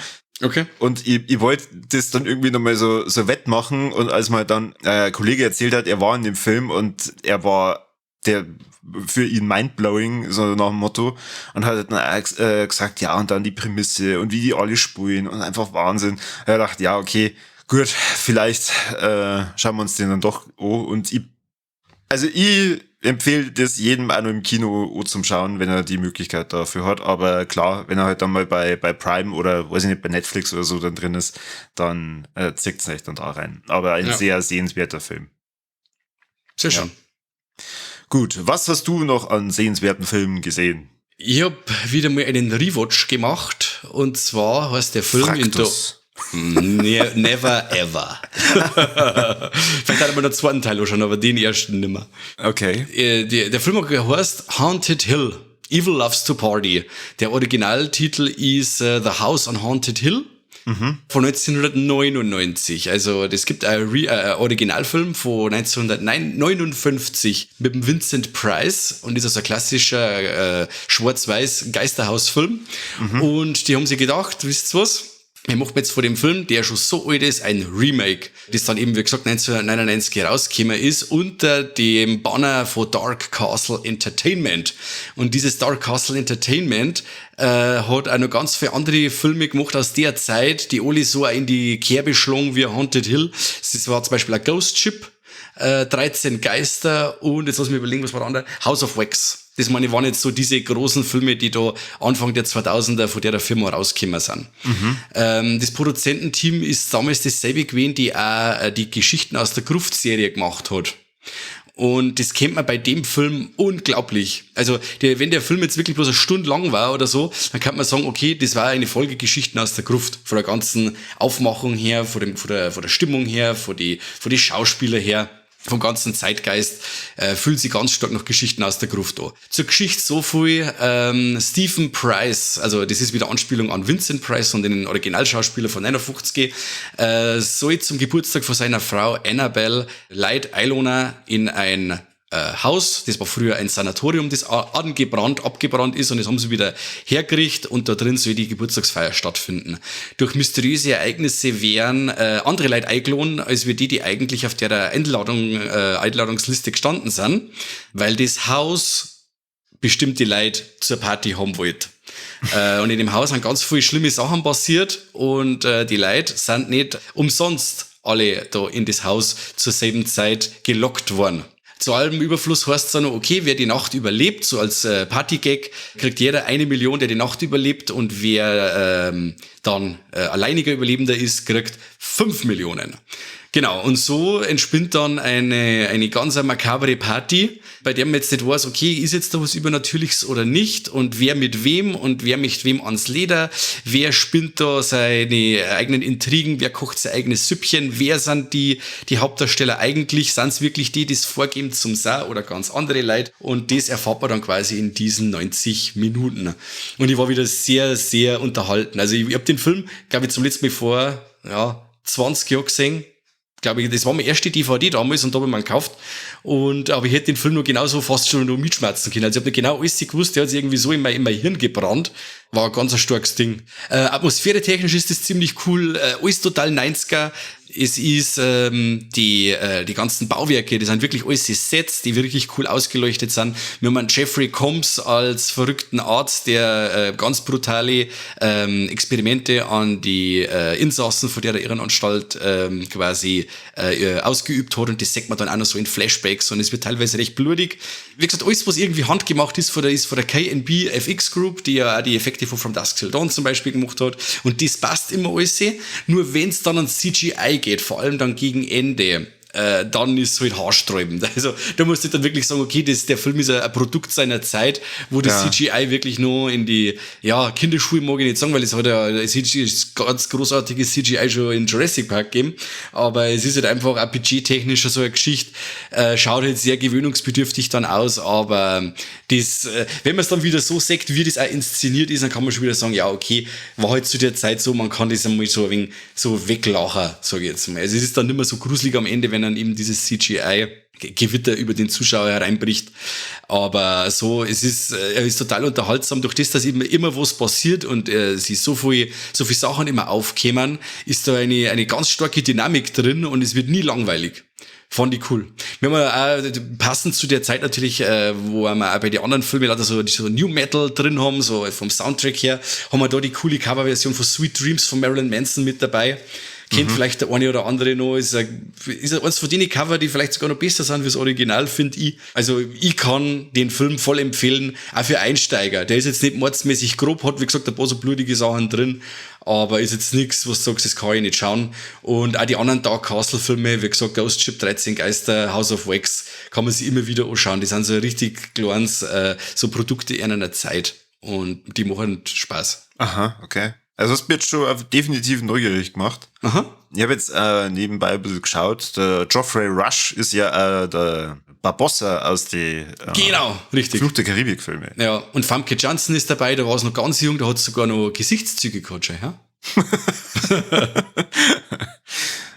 Und ich wollte das dann irgendwie nochmal so wettmachen und als mir dann ein Kollege erzählt hat, er war in dem Film und er war der für ihn mindblowing, so nach dem Motto, und hat dann auch gesagt, ja, und dann die Prämisse und wie die alle spielen und einfach Wahnsinn. Er dachte, ja, okay, gut, vielleicht schauen wir uns den dann doch an. Und ich, also ich empfehle das jedem auch noch im Kino auch zum Schauen, wenn er die Möglichkeit dafür hat. Aber klar, wenn er halt dann mal bei Prime oder, weiß ich nicht, bei Netflix oder so dann drin ist, dann zieht's nicht dann da rein. Aber ein sehr sehenswerter Film. Sehr schön. Gut, was hast du noch an sehenswerten Filmen gesehen? Ich hab wieder mal einen Rewatch gemacht und zwar heißt der Film in der Fraktus. Never ever. Vielleicht hat man den zweiten Teil auch schon, aber den ersten nimmer. Der Film heißt Haunted Hill. Evil Loves to Party. Der Originaltitel ist The House on Haunted Hill. Von 1999. Also es gibt einen Originalfilm von 1959 mit dem Vincent Price und ist also ein klassischer schwarz-weiß Geisterhausfilm. Und die haben sich gedacht, wisst ihr was? Wir machen jetzt vor dem Film, der schon so alt ist, ein Remake, das dann eben, wie gesagt, 1999 rausgekommen ist, unter dem Banner von Dark Castle Entertainment. Und dieses Dark Castle Entertainment hat auch noch ganz viele andere Filme gemacht aus der Zeit, die alle so in die Kerbe schlagen wie Haunted Hill. Das war zum Beispiel ein Ghost Ship, 13 Geister und, jetzt lass mich überlegen, was war der andere? House of Wax. Das meine ich, waren jetzt so diese großen Filme, die da Anfang der 2000er von der Firma rausgekommen sind. Das Produzententeam ist damals dasselbe gewesen, die auch die Geschichten aus der Gruft-Serie gemacht hat. Und das kennt man bei dem Film unglaublich. Also, wenn der Film jetzt wirklich bloß eine Stunde lang war oder so, dann kann man sagen, okay, das war eine Folge Geschichten aus der Gruft. Von der ganzen Aufmachung her, von der Stimmung her, von die Schauspieler her. Vom ganzen Zeitgeist fühlt sich ganz stark nach Geschichten aus der Gruft an. Zur Geschichte so viel, Stephen Price, also das ist wieder Anspielung an Vincent Price und den Originalschauspieler von 59, soll zum Geburtstag von seiner Frau Annabelle Leid Ilona in ein Haus, das war früher ein Sanatorium, das angebrannt, abgebrannt ist und das haben sie wieder hergerichtet und da drin soll die Geburtstagsfeier stattfinden. Durch mysteriöse Ereignisse wären andere Leute eingeladen, als wir die, die eigentlich auf der Einladungsliste gestanden sind, weil das Haus bestimmte Leute zur Party haben wollte. Und in dem Haus sind ganz viele schlimme Sachen passiert und die Leute sind nicht umsonst alle da in das Haus zur selben Zeit gelockt worden. Zu allem Überfluss heißt es dann noch, okay, wer die Nacht überlebt, so als Partygag, kriegt jeder 1 Million, der die Nacht überlebt, und wer dann alleiniger Überlebender ist, kriegt 5 Millionen. Genau, und so entspinnt dann eine ganz makabre Party, bei der man jetzt nicht weiß, okay, ist jetzt da was Übernatürliches oder nicht und wer mit wem und wer möchte wem ans Leder, wer spinnt da seine eigenen Intrigen, wer kocht sein eigenes Süppchen, wer sind die Hauptdarsteller eigentlich, sind's wirklich die, die es vorgeben zum Sa oder ganz andere Leute, und das erfahrt man dann quasi in diesen 90 Minuten. Und ich war wieder sehr, sehr unterhalten. Also ich hab den Film, glaube ich, zum letzten Mal vor 20 Jahren gesehen. Glaube ich, das war meine erste DVD damals und da habe ich mir gekauft. Aber ich hätte den Film nur genauso fast schon noch mitschmerzen können. Also ich habe genau alles gewusst, der hat sich irgendwie so in mein Hirn gebrannt. War ein ganz starkes Ding. Atmosphäretechnisch ist das ziemlich cool. Alles total 90er. Es ist die ganzen Bauwerke, die sind wirklich alles Sets, die wirklich cool ausgeleuchtet sind. Wir haben einen Jeffrey Combs als verrückten Arzt, der ganz brutale Experimente an die Insassen von der Irrenanstalt quasi ausgeübt hat, und das sieht man dann auch noch so in Flashbacks und es wird teilweise recht blutig. Wie gesagt, alles, was irgendwie handgemacht ist, ist von der K&B FX Group, die ja auch die Effekte von From Dusk Till Dawn zum Beispiel gemacht hat, und das passt immer alles. Nur wenn es dann an CGI geht, vor allem dann gegen Ende, dann ist es halt haarsträubend. Also da musst du dann wirklich sagen, okay, der Film ist ein Produkt seiner Zeit, wo das CGI wirklich nur in die Kinderschuhe, mag ich nicht sagen, weil es hat ja ganz großartiges CGI schon in Jurassic Park gegeben, aber es ist halt einfach auch budgettechnisch so eine Geschichte, schaut halt sehr gewöhnungsbedürftig dann aus, aber das, wenn man es dann wieder so sieht, wie das auch inszeniert ist, dann kann man schon wieder sagen, ja, okay, war halt zu der Zeit so, man kann das einmal so ein wenig so weglachen, sag ich jetzt mal. Also es ist dann nicht mehr so gruselig am Ende, wenn dann eben dieses CGI-Gewitter über den Zuschauer hereinbricht. Aber so, er ist total unterhaltsam. Durch das, dass eben immer was passiert und sich so viel Sachen immer aufkämen, ist da eine ganz starke Dynamik drin und es wird nie langweilig. Fand ich cool. Wir haben auch passend zu der Zeit natürlich, wo wir auch bei den anderen Filmen lauter so New Metal drin haben, so vom Soundtrack her, haben wir da die coole Coverversion von Sweet Dreams von Marilyn Manson mit dabei. Kennt vielleicht der eine oder andere noch. Ist eins von denen Cover, die vielleicht sogar noch besser sind fürs Original, finde ich. Also ich kann den Film voll empfehlen, auch für Einsteiger. Der ist jetzt nicht mordsmäßig grob, hat wie gesagt ein paar so blutige Sachen drin, aber ist jetzt nichts, was du sagst, das kann ich nicht schauen. Und auch die anderen Dark Castle Filme, wie gesagt, Ghost Ship, 13 Geister, House of Wax, kann man sich immer wieder anschauen. Die sind so richtig kleines, so Produkte in einer Zeit und die machen Spaß. Aha, okay. Also hast du mich jetzt schon definitiv neugierig gemacht. Aha. Ich habe jetzt nebenbei ein bisschen geschaut. Der Geoffrey Rush ist ja der Barbossa aus den genau, richtig. Fluch der Karibik-Filme. Ja, und Famke Janssen ist dabei, da war es noch ganz jung, da hat es sogar noch Gesichtszüge gehabt schon, ja?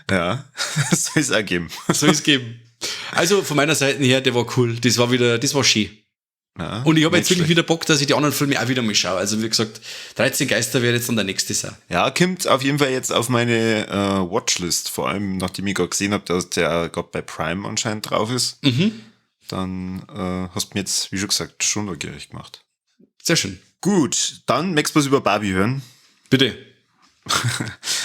Ja, soll es auch geben. Soll es geben. Also von meiner Seite her, der war cool. Das war wieder, das war schön. Ja, Und ich habe nicht jetzt wirklich schlecht. wieder Bock, dass ich die anderen Filme auch wieder mal schaue. Also wie gesagt, 13 Geister wäre jetzt dann der nächste sein. Ja, kommt auf jeden Fall jetzt auf meine Watchlist. Vor allem, nachdem ich gerade gesehen habe, dass der gerade bei Prime anscheinend drauf ist. Dann hast du mir jetzt, wie schon gesagt, schon neugierig gemacht. Sehr schön. Gut, dann möchtest du was über Barbie hören? Bitte.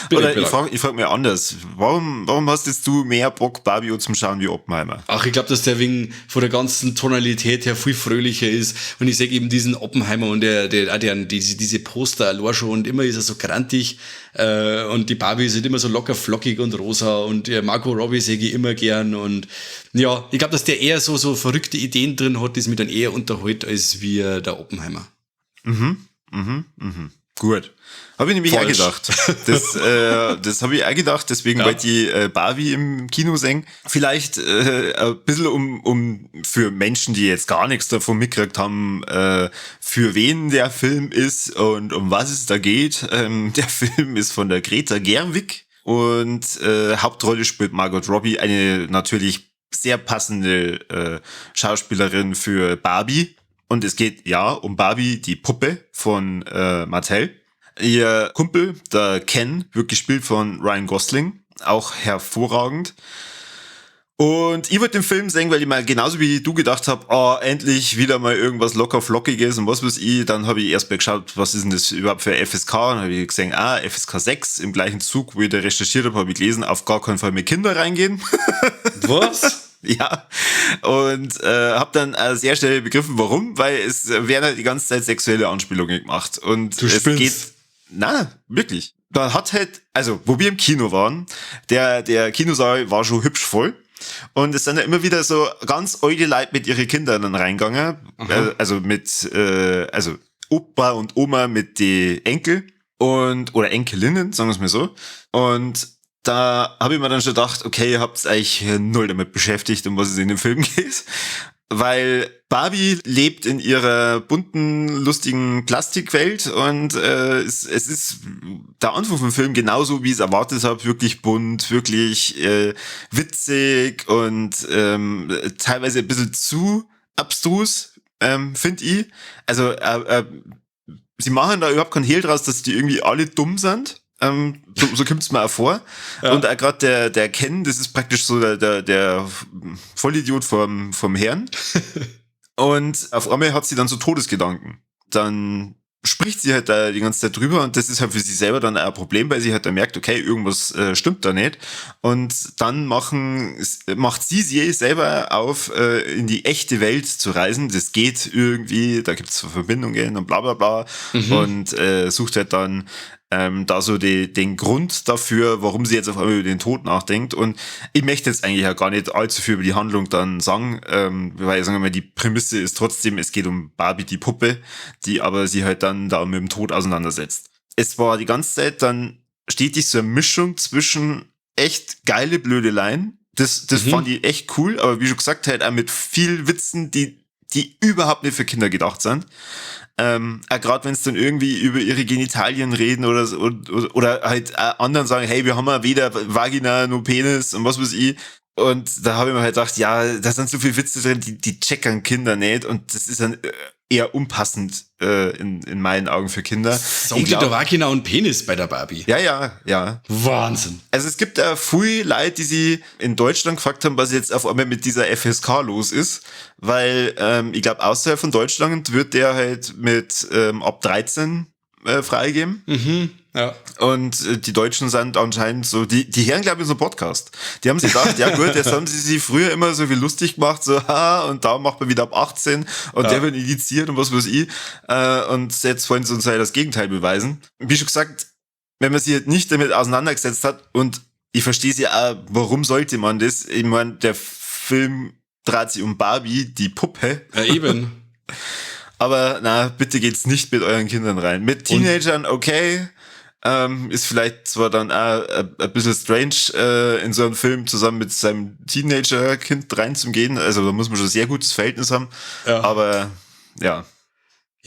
Bitte, Oder ich bitte. frage ich frag mir anders. Warum hast jetzt du mehr Bock, Barbie zum Schauen wie Oppenheimer? Ach, ich glaub, dass der wegen von der ganzen Tonalität her viel fröhlicher ist. Und ich seh eben diesen Oppenheimer und diese Poster allein schon und immer ist er so grantig. Und die Barbie ist halt immer so locker flockig und rosa und Margot Robbie seh ich immer gern. Und ja, ich glaub, dass der eher so verrückte Ideen drin hat, die es mich dann eher unterhält, als wie der Oppenheimer. Gut. Hab ich nämlich auch Falsch. gedacht. Das hab ich auch gedacht, deswegen wollte ich Barbie im Kino sehen. Vielleicht ein bisschen um für Menschen, die jetzt gar nichts davon mitgekriegt haben, für wen der Film ist und um was es da geht. Der Film ist von der Greta Gerwig und Hauptrolle spielt Margot Robbie, eine natürlich sehr passende Schauspielerin für Barbie. Und es geht ja um Barbie, die Puppe von Mattel. Ihr Kumpel, der Ken, wird gespielt von Ryan Gosling, auch hervorragend. Und ich wollte den Film sehen, weil ich mal genauso wie du gedacht hab, oh, endlich wieder mal irgendwas locker flockiges und was weiß ich. Dann hab ich erst mal geschaut, was ist denn das überhaupt für FSK? Und hab ich gesehen, FSK 6, im gleichen Zug, wo ich da recherchiert hab, hab ich gelesen, auf gar keinen Fall mit Kindern reingehen. Was? Ja, und hab dann sehr schnell begriffen, warum, weil es werden halt die ganze Zeit sexuelle Anspielungen gemacht. Und Du es spinnst. geht, na, wirklich. Da hat halt, also, wo wir im Kino waren, der Kinosaal war schon hübsch voll. Und es sind ja immer wieder so ganz alte Leute mit ihren Kindern dann reingegangen. Also mit also Opa und Oma mit die Enkel und, oder Enkelinnen, sagen wir's mal so. Und da hab ich mir dann schon gedacht, okay, ihr habt's euch null damit beschäftigt, um was es in dem Film geht. Weil Barbie lebt in ihrer bunten, lustigen Plastikwelt und es ist der Anfang vom Film genauso, wie ich es erwartet hab, wirklich bunt, wirklich witzig und teilweise ein bisschen zu abstrus, find ich. Also sie machen da überhaupt keinen Hehl draus, dass die irgendwie alle dumm sind. So kommt's mir auch vor. Und auch grad der Ken, das ist praktisch so der Vollidiot vom Herrn. Und auf einmal hat sie dann so Todesgedanken. Dann spricht sie halt da die ganze Zeit drüber und das ist halt für sie selber dann auch ein Problem, weil sie halt dann merkt, okay, irgendwas stimmt da nicht. Und dann macht sie sie selber auf, in die echte Welt zu reisen. Das geht irgendwie, da gibt's so Verbindungen und bla bla bla. Und sucht halt dann da so den Grund dafür, warum sie jetzt auf einmal über den Tod nachdenkt. Und ich möchte jetzt eigentlich ja gar nicht allzu viel über die Handlung dann sagen, weil, sagen wir mal, die Prämisse ist trotzdem, es geht um Barbie, die Puppe, die aber sie halt dann da mit dem Tod auseinandersetzt. Es war die ganze Zeit dann stetig so eine Mischung zwischen echt geile Blödeleien. Das fand ich echt cool, aber wie schon gesagt, halt auch mit viel Witzen, die überhaupt nicht für Kinder gedacht sind. Auch grad wenn's dann irgendwie über ihre Genitalien reden oder so, oder halt auch anderen sagen, hey, wir haben ja weder Vagina noch Penis und was weiß ich. Und da habe ich mir halt gedacht, ja, da sind so viele Witze drin, die checkern Kinder nicht und das ist dann eher unpassend in meinen Augen für Kinder. Sagen Ich die da glaub Vagina und Penis bei der Barbie? Ja, ja, ja. Wahnsinn. Also es gibt da viel Leute, die sie in Deutschland gefragt haben, was jetzt auf einmal mit dieser FSK los ist, weil ich glaub, außerhalb von Deutschland wird der halt mit ab 13 freigegeben. Ja. Und die Deutschen sind anscheinend so, die hören, glaub ich, so einen Podcast. Die haben sich gedacht, ja gut, jetzt haben sie sich früher immer so viel lustig gemacht, so, ha, und da macht man wieder ab 18 und der wird indiziert und was weiß ich. Und jetzt wollen sie uns halt das Gegenteil beweisen. Wie schon gesagt, wenn man sich halt nicht damit auseinandergesetzt hat, und ich verstehe es ja auch, warum sollte man das? Ich mein, der Film dreht sich um Barbie, die Puppe. Ja, eben. Aber na, bitte geht's nicht mit euren Kindern rein. Mit Teenagern, okay. Ist vielleicht zwar dann auch ein bisschen strange, in so einem Film zusammen mit seinem Teenager-Kind reinzugehen. Also da muss man schon ein sehr gutes Verhältnis haben. Ja. Aber ja.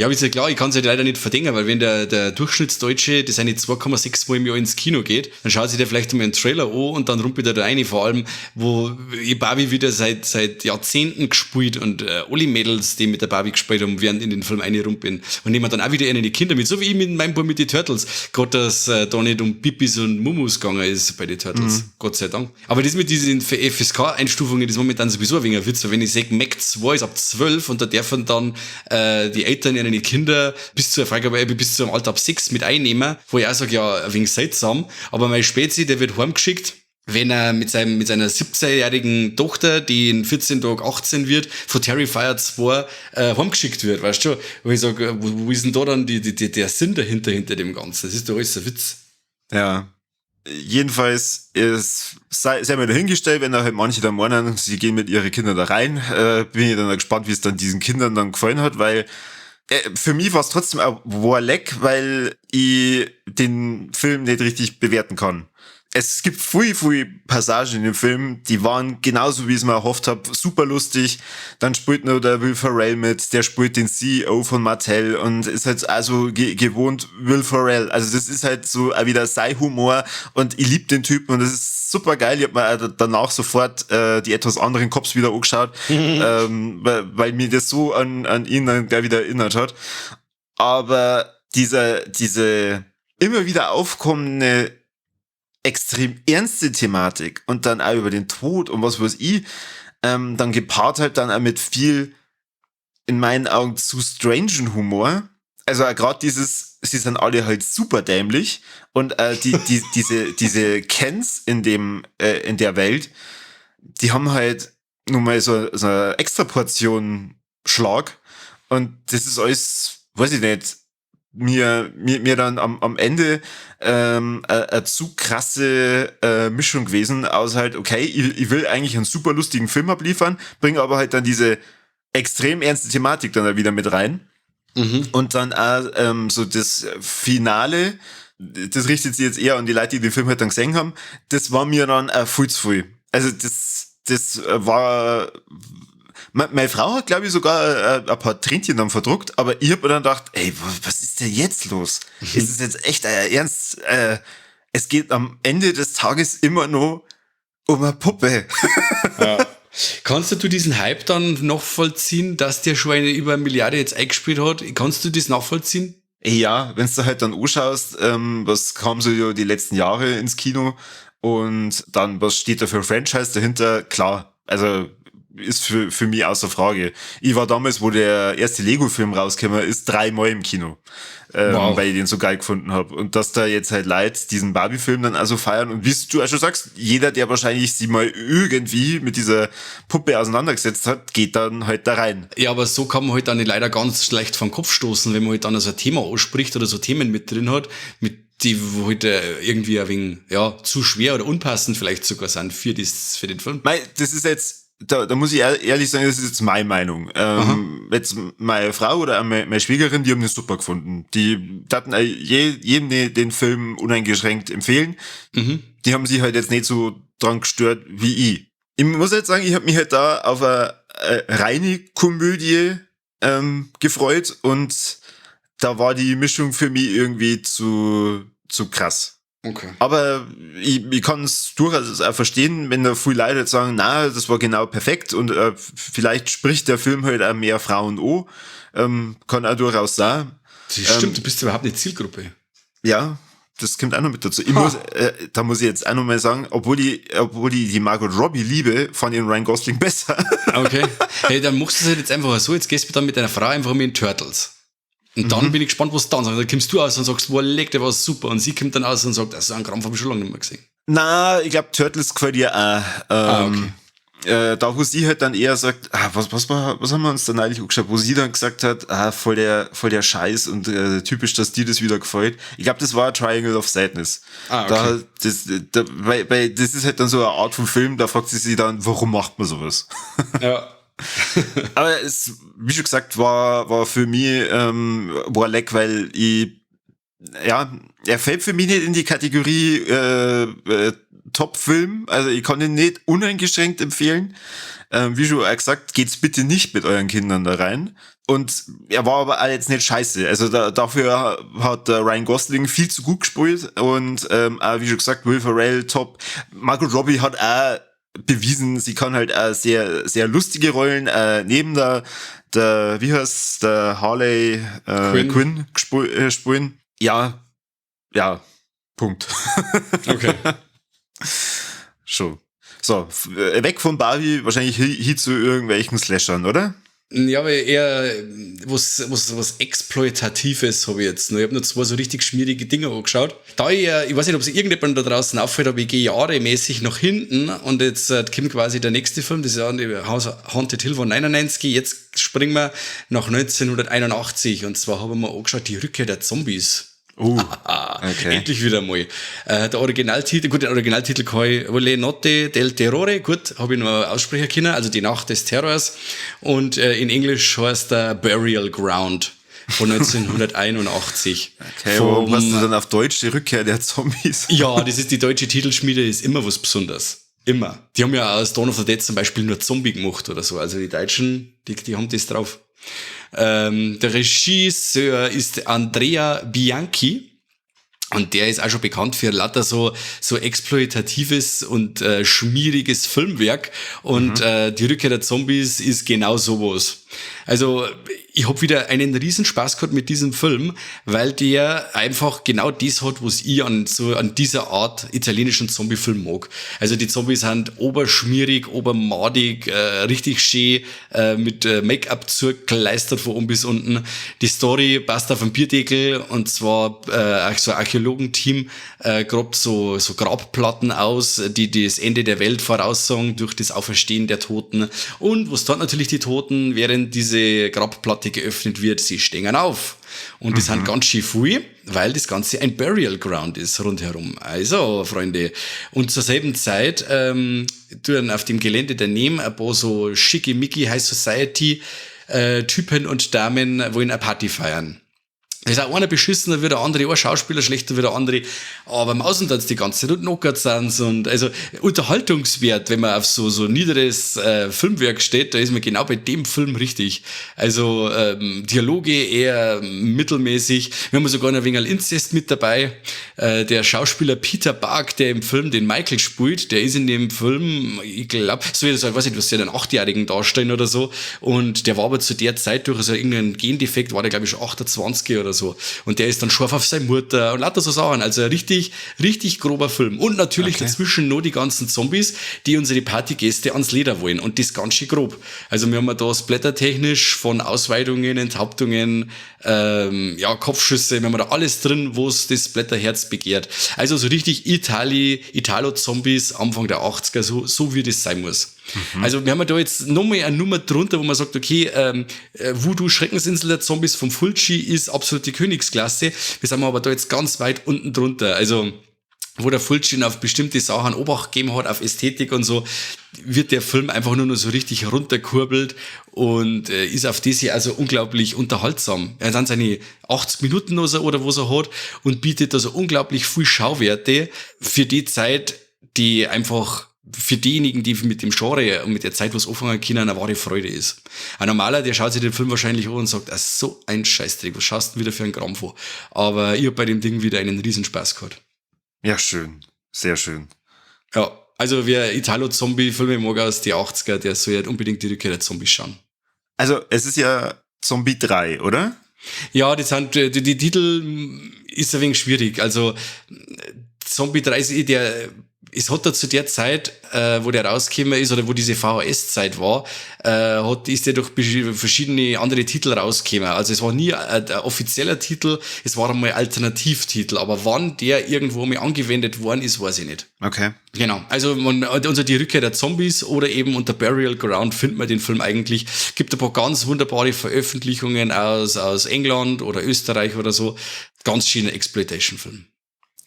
Ja, aber ist ja klar, ich kann es halt leider nicht verdenken, weil wenn der Durchschnittsdeutsche, das eine 2,6 Mal im Jahr ins Kino geht, dann schaut sich der vielleicht einmal einen Trailer an und dann rumpelt er da rein, vor allem, wo ich Barbie wieder seit Jahrzehnten gespielt und alle Mädels, die mit der Barbie gespielt haben, während in den Film reinrumpeln. Und nehmen dann auch wieder die Kinder mit, so wie ich mit meinem Bub mit den Turtles. Gerade, dass da nicht um Pipis und Mumus gegangen ist bei den Turtles. Gott sei Dank. Aber das mit diesen FSK-Einstufungen, das ist momentan sowieso ein wenig ein Witz, weil wenn ich sage, Meg 2 ist ab 12 und da dürfen dann die Eltern ihre Kinder bis zur Freigabe, bis zum Alter ab 6 mit einnehmen, wo ich auch sage, ja, ein wenig seltsam. Aber mein Spezi, der wird heimgeschickt, wenn er mit seiner 17-jährigen Tochter, die in 14 Tagen 18 wird, von Terrifier 2 heimgeschickt wird, weißt du? Wo ich sage, wo ist denn da dann der Sinn dahinter, hinter dem Ganzen? Das ist doch alles ein Witz. Ja. Jedenfalls ist, sei mir dahingestellt, wenn da halt manche da meinen, sie gehen mit ihren Kindern da rein, bin ich dann gespannt, wie es dann diesen Kindern dann gefallen hat, weil für mich war es trotzdem auch Warleck, weil ich den Film nicht richtig bewerten kann. Es gibt viel, viel Passagen in dem Film, die waren genauso, wie ich es mir erhofft hab, super lustig. Dann spielt noch der Will Ferrell mit, der spielt den CEO von Mattel und ist halt also gewohnt Will Ferrell. Also das ist halt so auch wieder sein Humor und ich lieb den Typen und das ist super geil. Ich hab mir auch danach sofort die etwas anderen Cops wieder angeschaut, weil mir das so an ihn dann gleich wieder erinnert hat. Aber diese immer wieder aufkommende extrem ernste Thematik und dann auch über den Tod und was weiß ich, dann gepaart halt dann auch mit viel, in meinen Augen, zu strangen Humor. Also auch grad dieses, sie sind alle halt super dämlich und diese Kens in der Welt, die haben halt nun mal so eine extra Portion Schlag und das ist alles, weiß ich nicht, mir dann am Ende eine zu krasse Mischung gewesen, aus halt, okay, ich will eigentlich einen super lustigen Film abliefern, bring aber halt dann diese extrem ernste Thematik dann da wieder mit rein. Und dann auch so das Finale, das richtet sich jetzt eher an die Leute, die den Film halt dann gesehen haben, das war mir dann auch viel zu viel. Also das war... Meine Frau hat, glaub ich, sogar ein paar Tränchen dann verdruckt, aber ich hab mir dann gedacht, ey, was ist denn jetzt los? Ist es jetzt echt euer Ernst? Es geht am Ende des Tages immer noch um eine Puppe. Ja. Kannst du diesen Hype dann nachvollziehen, dass der schon eine über 1 Milliarde jetzt eingespielt hat? Kannst du das nachvollziehen? Ja, wenn's du halt dann anschaust, was kam so ja die letzten Jahre ins Kino und dann, was steht da für ein Franchise dahinter? Klar, also ist für mich außer Frage. Ich war damals, wo der erste Lego-Film rausgekommen ist, 3-mal im Kino, weil ich den so geil gefunden hab. Und dass da jetzt halt Leute diesen Barbie-Film dann also feiern und wie du auch schon sagst, jeder, der wahrscheinlich sich mal irgendwie mit dieser Puppe auseinandergesetzt hat, geht dann halt da rein. Ja, aber so kann man halt dann leider ganz leicht vom Kopf stoßen, wenn man halt dann so ein Thema anspricht oder so Themen mit drin hat, mit die wo halt irgendwie ein wenig, ja, zu schwer oder unpassend vielleicht sogar sind für den Film. Mei, das ist jetzt da muss ich ehrlich sagen, das ist jetzt meine Meinung. Jetzt meine Frau oder auch meine Schwiegerin, die haben den super gefunden. Die taten jedem den Film uneingeschränkt empfehlen. Die haben sich halt jetzt nicht so dran gestört wie ich. Ich muss jetzt sagen, ich hab mich halt da auf eine reine Komödie gefreut und da war die Mischung für mich irgendwie zu krass. Aber ich kann's durchaus auch verstehen, wenn da viele Leute jetzt sagen, na, das war genau perfekt und vielleicht spricht der Film halt auch mehr Frauen an. Kann auch durchaus sein. Das stimmt, du bist überhaupt nicht Zielgruppe. Ja, das kommt auch noch mit dazu. Da muss ich jetzt auch noch mal sagen, obwohl ich die Margot Robbie liebe, fand ich den Ryan Gosling besser. Okay. Hey, dann machst du es halt jetzt einfach so, jetzt gehst du dann mit deiner Frau einfach mit den Turtles. Und dann bin ich gespannt, was du dann sagst. Dann kommst du aus und sagst, boah, leck, der war super. Und sie kommt dann aus und sagt, also einen Krampf hab ich schon lange nicht mehr gesehen. Na, ich glaub, Turtles gefällt ihr auch. Ah, okay. Da, wo sie halt dann eher sagt, ah, was haben wir uns da neulich angeschaut, wo sie dann gesagt hat, ah, voll der Scheiß und typisch, dass dir das wieder gefällt. Ich glaub, das war Triangle of Sadness. Ah, okay. Da, das, da, weil, weil das ist halt dann so eine Art von Film, da fragt sie sich dann, warum macht man sowas? Aber es, wie schon gesagt, war für mich war leck, weil ich, ja, er fällt für mich nicht in die Kategorie Top-Film. Also ich kann ihn nicht uneingeschränkt empfehlen. Wie schon gesagt, geht's bitte nicht mit euren Kindern da rein. Und er war aber auch jetzt nicht scheiße. Also dafür hat der Ryan Gosling viel zu gut gespielt. Und auch, wie schon gesagt, Will Ferrell top. Margot Robbie hat auch bewiesen, sie kann halt auch sehr, sehr lustige Rollen neben der, wie heißt der Harley Quinn spielen. Ja, ja, Punkt. Okay. Schon. So, weg von Barbie, wahrscheinlich hin zu irgendwelchen Slashern, oder? Ja, aber eher was Exploitatives habe ich jetzt noch. Ich habe nur zwei so richtig schmierige Dinge angeschaut. Da ich weiß nicht, ob sich irgendjemand da draußen auffällt, aber ich gehe jahremäßig nach hinten und jetzt kommt quasi der nächste Film, das ist ja die House Haunted Hill von 99. Jetzt springen wir nach 1981 und zwar haben wir angeschaut, die Rückkehr der Zombies. Okay. Endlich wieder mal. Der Originaltitel, gut, den Originaltitel kann ich, Le Notte del Terrore, gut, habe ich noch aussprechen können, also die Nacht des Terrors. Und in Englisch heißt der Burial Ground von 1981. Okay, warum hast du dann auf Deutsch die Rückkehr der Zombies? Ja, das ist die deutsche Titelschmiede, ist immer was Besonderes. Immer. Die haben ja aus Dawn of the Dead zum Beispiel nur Zombie gemacht oder so. Also die Deutschen, die haben das drauf. Der Regisseur ist Andrea Bianchi. Und der ist auch schon bekannt für lauter so exploitatives und schmieriges Filmwerk. Und die Rückkehr der Zombies ist genau sowas. Also ich hab wieder einen Riesenspaß gehabt mit diesem Film, weil der einfach genau das hat, was ich an dieser Art italienischen Zombie-Film mag. Also die Zombies sind oberschmierig, obermadig, richtig schön, mit Make-up zugekleistert von oben bis unten. Die Story passt auf den Bierdeckel und zwar so ein Archäologenteam grabt so Grabplatten aus, die das Ende der Welt voraussagen durch das Auferstehen der Toten. Und was dort natürlich die Toten, während diese Grabplatte geöffnet wird, sie stehen auf. Und das sind ganz schön viel, weil das Ganze ein Burial Ground ist rundherum. Also, Freunde. Und zur selben Zeit tun auf dem Gelände daneben ein paar so schickimicki High Society Typen und Damen wollen eine Party feiern. Da ist auch einer beschissener wie der andere, ein Schauspieler schlechter wie der andere, aber im Außen die ganze Zeit und knockert sind und also Unterhaltungswert, wenn man auf so niederes Filmwerk steht, da ist man genau bei dem Film richtig. Also Dialoge eher mittelmäßig. Wir haben sogar ein wenig Inzest mit dabei. Der Schauspieler Peter Bark, der im Film den Michael spielt, der ist in dem Film, ich glaube, so wie das, ich weiß nicht, was sie einen 8-Jährigen darstellen oder so, und der war aber zu der Zeit durch also irgendeinen Gendefekt, war der glaube ich schon 28 oder so. Und der ist dann scharf auf seine Mutter und lauter so Sachen. Also ein richtig, richtig grober Film. Und natürlich dazwischen noch die ganzen Zombies, die unsere Partygäste ans Leder wollen. Und das ganz schön grob. Also wir haben da splattertechnisch von Ausweitungen, Enthauptungen, Kopfschüsse, wir haben da alles drin, wo es das Splatterherz begehrt. Also so richtig Italo-Zombies Anfang der 80er, so wie das sein muss. Also wir haben da jetzt nochmal eine Nummer drunter, wo man sagt, okay, Voodoo Schreckensinsel der Zombies vom Fulci ist absolut die Königsklasse. Wir sind aber da jetzt ganz weit unten drunter. Also wo der Fulci auf bestimmte Sachen Obacht gegeben hat, auf Ästhetik und so, wird der Film einfach nur noch so richtig runterkurbelt und ist auf diese also unglaublich unterhaltsam. Er sind seine 80 Minuten oder so, oder was er hat, und bietet also unglaublich viel Schauwerte für die Zeit, die einfach für diejenigen, die mit dem Genre und mit der Zeit was anfangen können, eine wahre Freude ist. Ein Normaler, der schaut sich den Film wahrscheinlich an und sagt, ach, so ein Scheißdreck, was schaust du denn wieder für einen Krampf an? Aber ich hab bei dem Ding wieder einen Riesenspaß gehabt. Ja, schön. Sehr schön. Ja, also wer Italo-Zombie-Filme mag aus die 80er, der soll halt unbedingt die Rückkehr der Zombies schauen. Also, es ist ja Zombie 3, oder? Ja, die sind, die Titel ist ein wenig schwierig. Also, Zombie 3 ist der, es hat da zu der Zeit, wo der rausgekommen ist, oder wo diese VHS-Zeit war, ist der durch verschiedene andere Titel rausgekommen. Also es war nie ein offizieller Titel, es war einmal Alternativtitel, aber wann der irgendwo mal angewendet worden ist, weiß ich nicht. Okay. Genau, also unter die Rückkehr der Zombies oder eben unter Burial Ground findet man den Film eigentlich. Gibt ein paar ganz wunderbare Veröffentlichungen aus England oder Österreich oder so. Ganz schöner Exploitation-Film.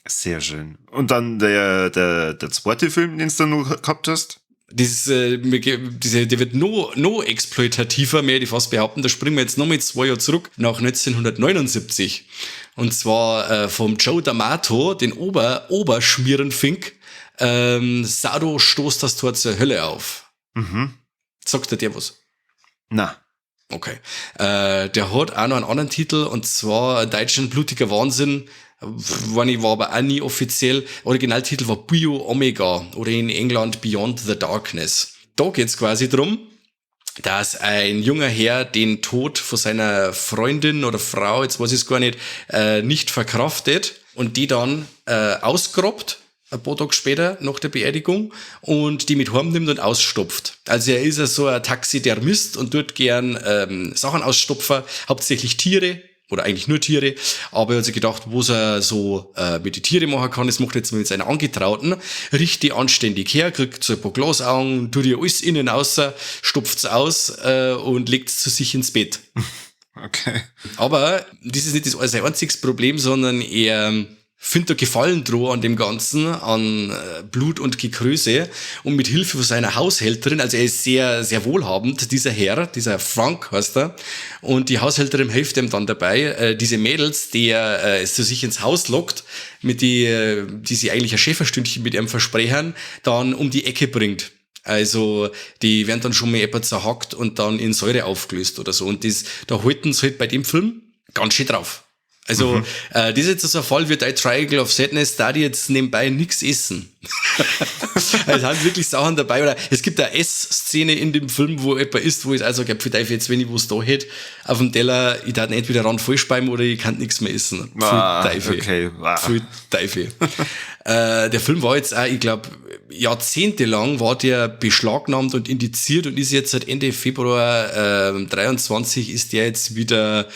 Sehr schön. Und dann der zweite Film, den du dann noch gehabt hast? Der wird noch exploitativer, mehr ich fast behaupten. Da springen wir jetzt nochmal 2 Jahre zurück, nach 1979. Und zwar vom Joe D'Amato, den Oberschmierenfink, Sado stoßt das Tor zur Hölle auf. Sagt er dir was? Na. Okay. Der hat auch noch einen anderen Titel, und zwar einen deutschen Blutiger Wahnsinn. War aber auch nie offiziell. Originaltitel war Bio Omega oder in England Beyond the Darkness. Da geht's quasi drum, dass ein junger Herr den Tod von seiner Freundin oder Frau, jetzt weiß ich's gar nicht, nicht verkraftet und die dann ausgrabt, ein paar Tage später nach der Beerdigung, und die mit heimnimmt und ausstopft. Also er ist ja so ein Taxidermist und tut gern Sachen ausstopfen, hauptsächlich Tiere, oder eigentlich nur Tiere, aber er hat sich gedacht, was er so mit den Tieren machen kann, das macht er jetzt mit seiner Angetrauten, richtig anständig her, kriegt so ein paar Glasaugen, tut ihr alles innen außer, stopft's aus und legt's zu sich ins Bett. Okay. Aber das ist nicht das sein einziges Problem, sondern er findet da Gefallen droh an dem Ganzen, an Blut und Gekröse, und mit Hilfe von seiner Haushälterin, also er ist sehr, sehr wohlhabend, dieser Herr, dieser Frank heißt er, und die Haushälterin hilft ihm dann dabei, diese Mädels, die er zu sich ins Haus lockt, mit die sie eigentlich ein Schäferstündchen mit ihm versprechen, dann um die Ecke bringt. Also die werden dann schon mal etwa zerhackt und dann in Säure aufgelöst oder so. Und das, da halten sie halt bei dem Film ganz schön drauf. Also, das ist jetzt so ein Fall wie der Triangle of Sadness, da die jetzt nebenbei nix essen. Also haben wirklich Sachen dabei. Oder es gibt eine Essszene in dem Film, wo jemand isst, wo ich also sage, für jetzt, wenn ich was da hätte, auf dem Teller, ich darf entweder ran voll speiben oder ich kann nichts mehr essen. Ah, Teufel. Okay. Ah. Pfui Teufel. Der Film war jetzt auch, ich glaube, jahrzehntelang war der beschlagnahmt und indiziert und ist jetzt seit Ende Februar 23 ist der jetzt wieder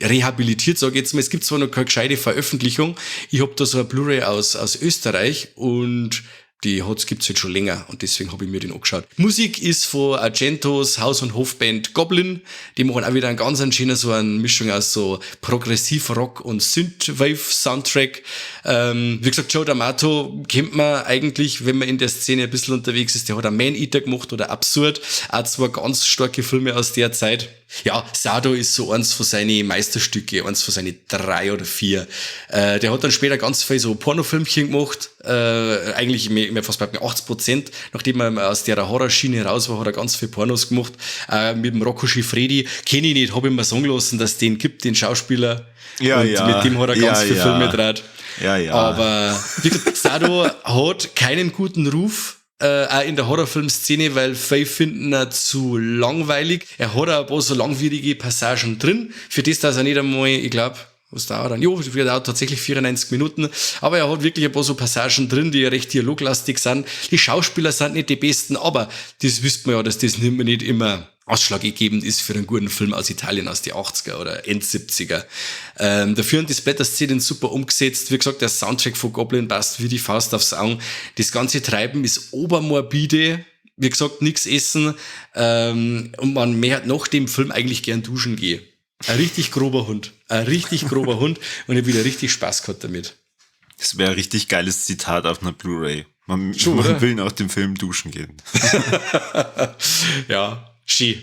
rehabilitiert, sage ich jetzt mal. Es gibt zwar noch keine gescheite Veröffentlichung. Ich hab da so eine Blu-ray aus Österreich und die gibt's jetzt schon länger und deswegen habe ich mir den angeschaut. Musik ist von Argentos Haus- und Hofband Goblin. Die machen auch wieder einen ganz schönen, so eine Mischung aus so Progressiv-Rock und Synthwave-Soundtrack. Wie gesagt, Joe D'Amato kennt man eigentlich, wenn man in der Szene ein bisschen unterwegs ist. Der hat auch Man-Eater gemacht oder Absurd. Auch zwei ganz starke Filme aus der Zeit. Ja, Sado ist so eins von seinen Meisterstücke, eins von seinen 3 oder 4. Der hat dann später ganz viel so Pornofilmchen gemacht, eigentlich mehr fast bei 80%, nachdem er aus der Horrorschiene raus war, hat er ganz viel Pornos gemacht, mit dem Rocco Siffredi. Kenn ich nicht, hab ich mir sagen lassen, dass es den gibt, den Schauspieler. Ja, und ja. Mit dem hat er ganz ja, viel ja. Filme gedreht. Ja, ja. Aber wie gesagt, Sado hat keinen guten Ruf, auch in der Horrorfilmszene, weil viele finden er zu langweilig. Er hat auch ein paar so langwierige Passagen drin, für das, dass er nicht einmal, ich glaube, was dauert dann? Jo, das dauert tatsächlich 94 Minuten. Aber er hat wirklich ein paar so Passagen drin, die recht dialoglastig sind. Die Schauspieler sind nicht die besten, aber das wisst man ja, dass das nicht immer ausschlaggebend ist für einen guten Film aus Italien aus die 80er oder End 70er. Dafür haben die Splatter-Szenen super umgesetzt. Wie gesagt, der Soundtrack von Goblin passt wie die Faust aufs Auge. Das ganze Treiben ist obermorbide. Wie gesagt, nix essen. Und man mehr nach dem Film eigentlich gern duschen gehen. Ein richtig grober Hund. Ein richtig grober Hund. Und ich hab wieder richtig Spaß gehabt damit. Das wäre ein richtig geiles Zitat auf einer Blu-ray. Man will nach dem Film duschen gehen. Ja, schön.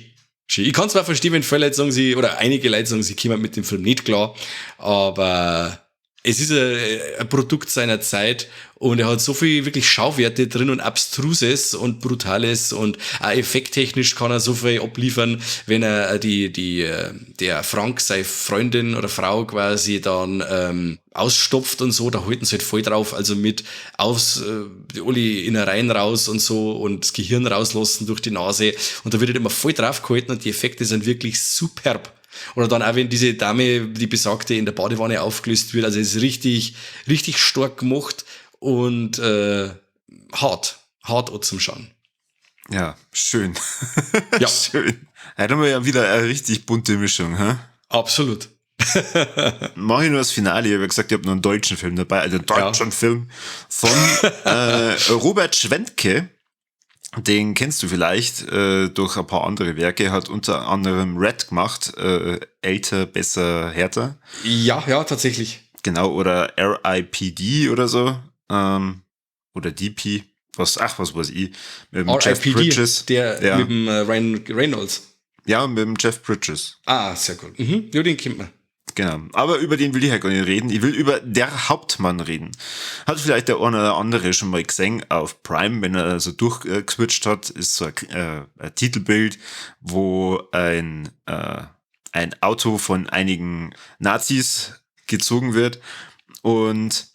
Ich kann zwar verstehen, wenn viele Leute sagen, sie, oder einige Leute sagen, sie kommen mit dem Film nicht klar, aber es ist ein Produkt seiner Zeit und er hat so viel wirklich Schauwerte drin und Abstruses und Brutales und auch effekttechnisch kann er so viel abliefern, wenn er der Frank, seine Freundin oder Frau quasi dann ausstopft und so, da halten sie halt voll drauf, also mit aus alle Innereien raus und so und das Gehirn rauslassen durch die Nase und da wird halt immer voll drauf gehalten und die Effekte sind wirklich superb. Oder dann auch, wenn diese Dame, die besagte, in der Badewanne aufgelöst wird. Also es ist richtig, richtig stark gemacht und hart. Hart auch zum Schauen. Ja, schön. Ja. Schön. Da haben wir ja wieder eine richtig bunte Mischung, hä? Absolut. Mach ich nur das Finale. Ich habe gesagt, ich habe noch einen deutschen Film dabei. Also einen deutschen Film von Robert Schwentke. Den kennst du vielleicht durch ein paar andere Werke, hat unter anderem Red gemacht, älter, besser, härter. Ja, ja, tatsächlich. Genau, oder R.I.P.D. oder so, oder D.P., was weiß ich, mit dem Jeff Bridges. Der ja. Mit dem Ryan Reynolds. Ja, mit dem Jeff Bridges. Ah, sehr cool. Mhm. Ja, den kennt man. Genau. Aber über den will ich ja gar nicht reden. Ich will über Der Hauptmann reden. Hat vielleicht der eine oder andere schon mal gesehen auf Prime, wenn er so durchgeswitcht hat, ist so ein Titelbild, wo ein Auto von einigen Nazis gezogen wird und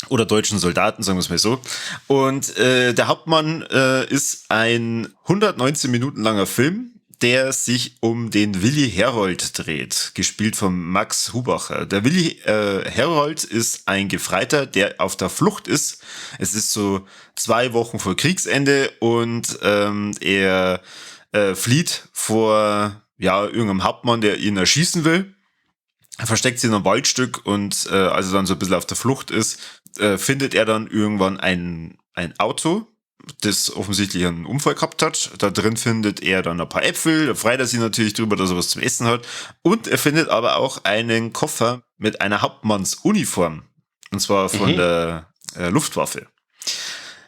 oder deutschen Soldaten, sagen wir es mal so. Und der Hauptmann ist ein 119 Minuten langer Film, der sich um den Willi Herold dreht, gespielt von Max Hubacher. Der Willi Herold ist ein Gefreiter, der auf der Flucht ist. Es ist so 2 Wochen vor Kriegsende und er flieht vor irgendeinem Hauptmann, der ihn erschießen will. Er versteckt sich in einem Waldstück und als er dann so ein bisschen auf der Flucht ist, findet er dann irgendwann ein Auto, das offensichtlich einen Unfall gehabt hat. Da drin findet er dann ein paar Äpfel, da freut er sich natürlich drüber, dass er was zum Essen hat. Und er findet aber auch einen Koffer mit einer Hauptmannsuniform. Und zwar von der Luftwaffe.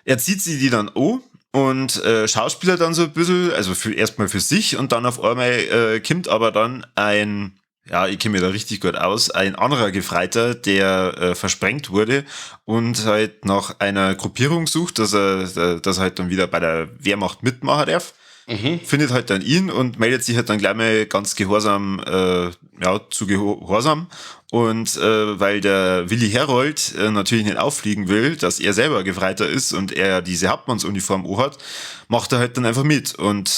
Er zieht sie die dann an und Schauspieler dann so ein bisschen, also erstmal für sich und dann auf einmal kommt aber dann ein, ja, ich kenne mir da richtig gut aus, ein anderer Gefreiter, der versprengt wurde und halt nach einer Gruppierung sucht, dass er halt dann wieder bei der Wehrmacht mitmachen darf. Mhm. Findet halt dann ihn und meldet sich halt dann gleich mal ganz gehorsam, zu Gehorsam. Und weil der Willi Herold natürlich nicht auffliegen will, dass er selber Gefreiter ist und er diese Hauptmannsuniform hat, macht er halt dann einfach mit. Und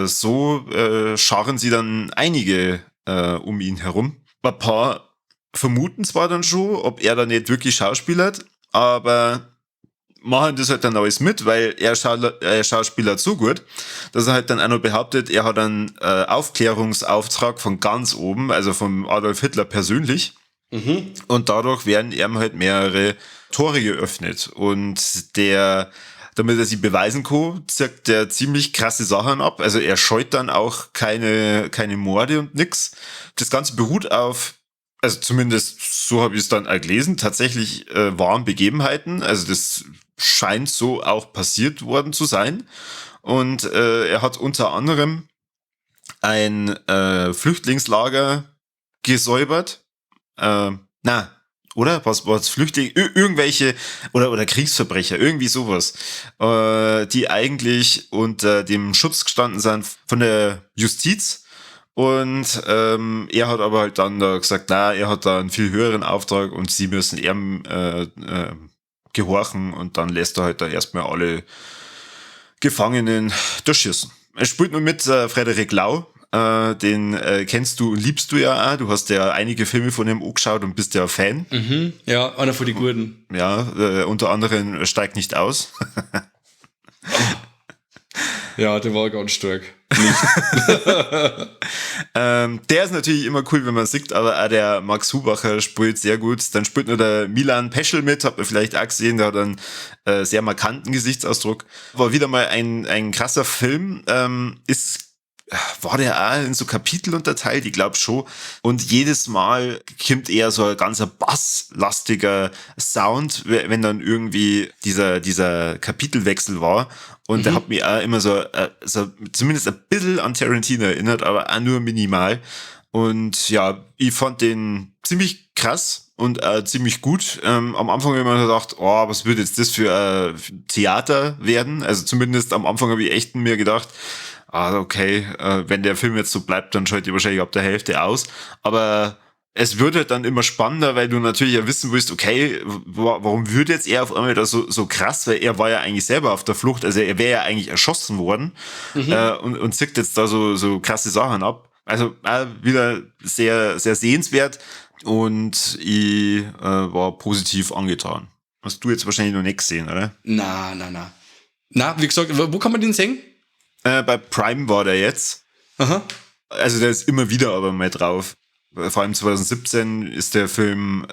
so scharren sie dann einige um ihn herum. Ein paar vermuten zwar dann schon, ob er da nicht wirklich schauspielert, aber machen das halt dann alles mit, weil er schauspielert so gut, dass er halt dann auch noch behauptet, er hat einen Aufklärungsauftrag von ganz oben, also vom Adolf Hitler persönlich. Mhm. Und dadurch werden ihm halt mehrere Tore geöffnet. Und der, damit er sie beweisen kann, zirkt der ziemlich krasse Sachen ab. Also er scheut dann auch keine Morde und nix. Das Ganze beruht auf, also zumindest so habe ich es dann auch gelesen, tatsächlich wahren Begebenheiten. Also das scheint so auch passiert worden zu sein. Und er hat unter anderem ein Flüchtlingslager gesäubert. Oder? Was war das? Flüchtlinge? Irgendwelche oder Kriegsverbrecher, irgendwie sowas, die eigentlich unter dem Schutz gestanden sind von der Justiz. Und er hat aber halt dann da gesagt, na, er hat da einen viel höheren Auftrag und sie müssen ihm gehorchen, und dann lässt er halt da erstmal alle Gefangenen durchschießen. Er spielt nur mit Frederik Lau, den kennst du und liebst du ja auch. Du hast ja einige Filme von ihm angeschaut und bist ja Fan. Mhm, ja, einer von den Guten. Ja, unter anderem Steigt nicht aus. Ja, der war ganz stark. Nicht. Der ist natürlich immer cool, wenn man sieht, aber auch der Max Hubacher spielt sehr gut. Dann spielt nur der Milan Peschel mit, hat man vielleicht auch gesehen, der hat einen sehr markanten Gesichtsausdruck. War wieder mal ein krasser Film. War der auch in so Kapitel unterteilt? Ich glaube schon. Und jedes Mal kommt eher so ein ganzer basslastiger Sound, wenn dann irgendwie dieser Kapitelwechsel war. Und der hat mich auch immer so zumindest ein bisschen an Tarantino erinnert, aber auch nur minimal. Und ja, ich fand den ziemlich krass und ziemlich gut. Am Anfang habe ich mir gedacht, oh, was wird jetzt das für Theater werden? Also zumindest am Anfang habe ich echt mir gedacht, ah, okay, wenn der Film jetzt so bleibt, dann schalte ich wahrscheinlich ab der Hälfte aus. Aber es wird halt dann immer spannender, weil du natürlich ja wissen willst, okay, warum wird jetzt er auf einmal da so krass, weil er war ja eigentlich selber auf der Flucht, also er wäre ja eigentlich erschossen worden, und zickt jetzt da so krasse Sachen ab. Also wieder sehr, sehr sehenswert und ich war positiv angetan. Hast du jetzt wahrscheinlich noch nicht gesehen, oder? Na. Na, wie gesagt, wo kann man den sehen? Bei Prime war der jetzt. Aha. Also der ist immer wieder aber mal drauf. Vor allem 2017 ist der Film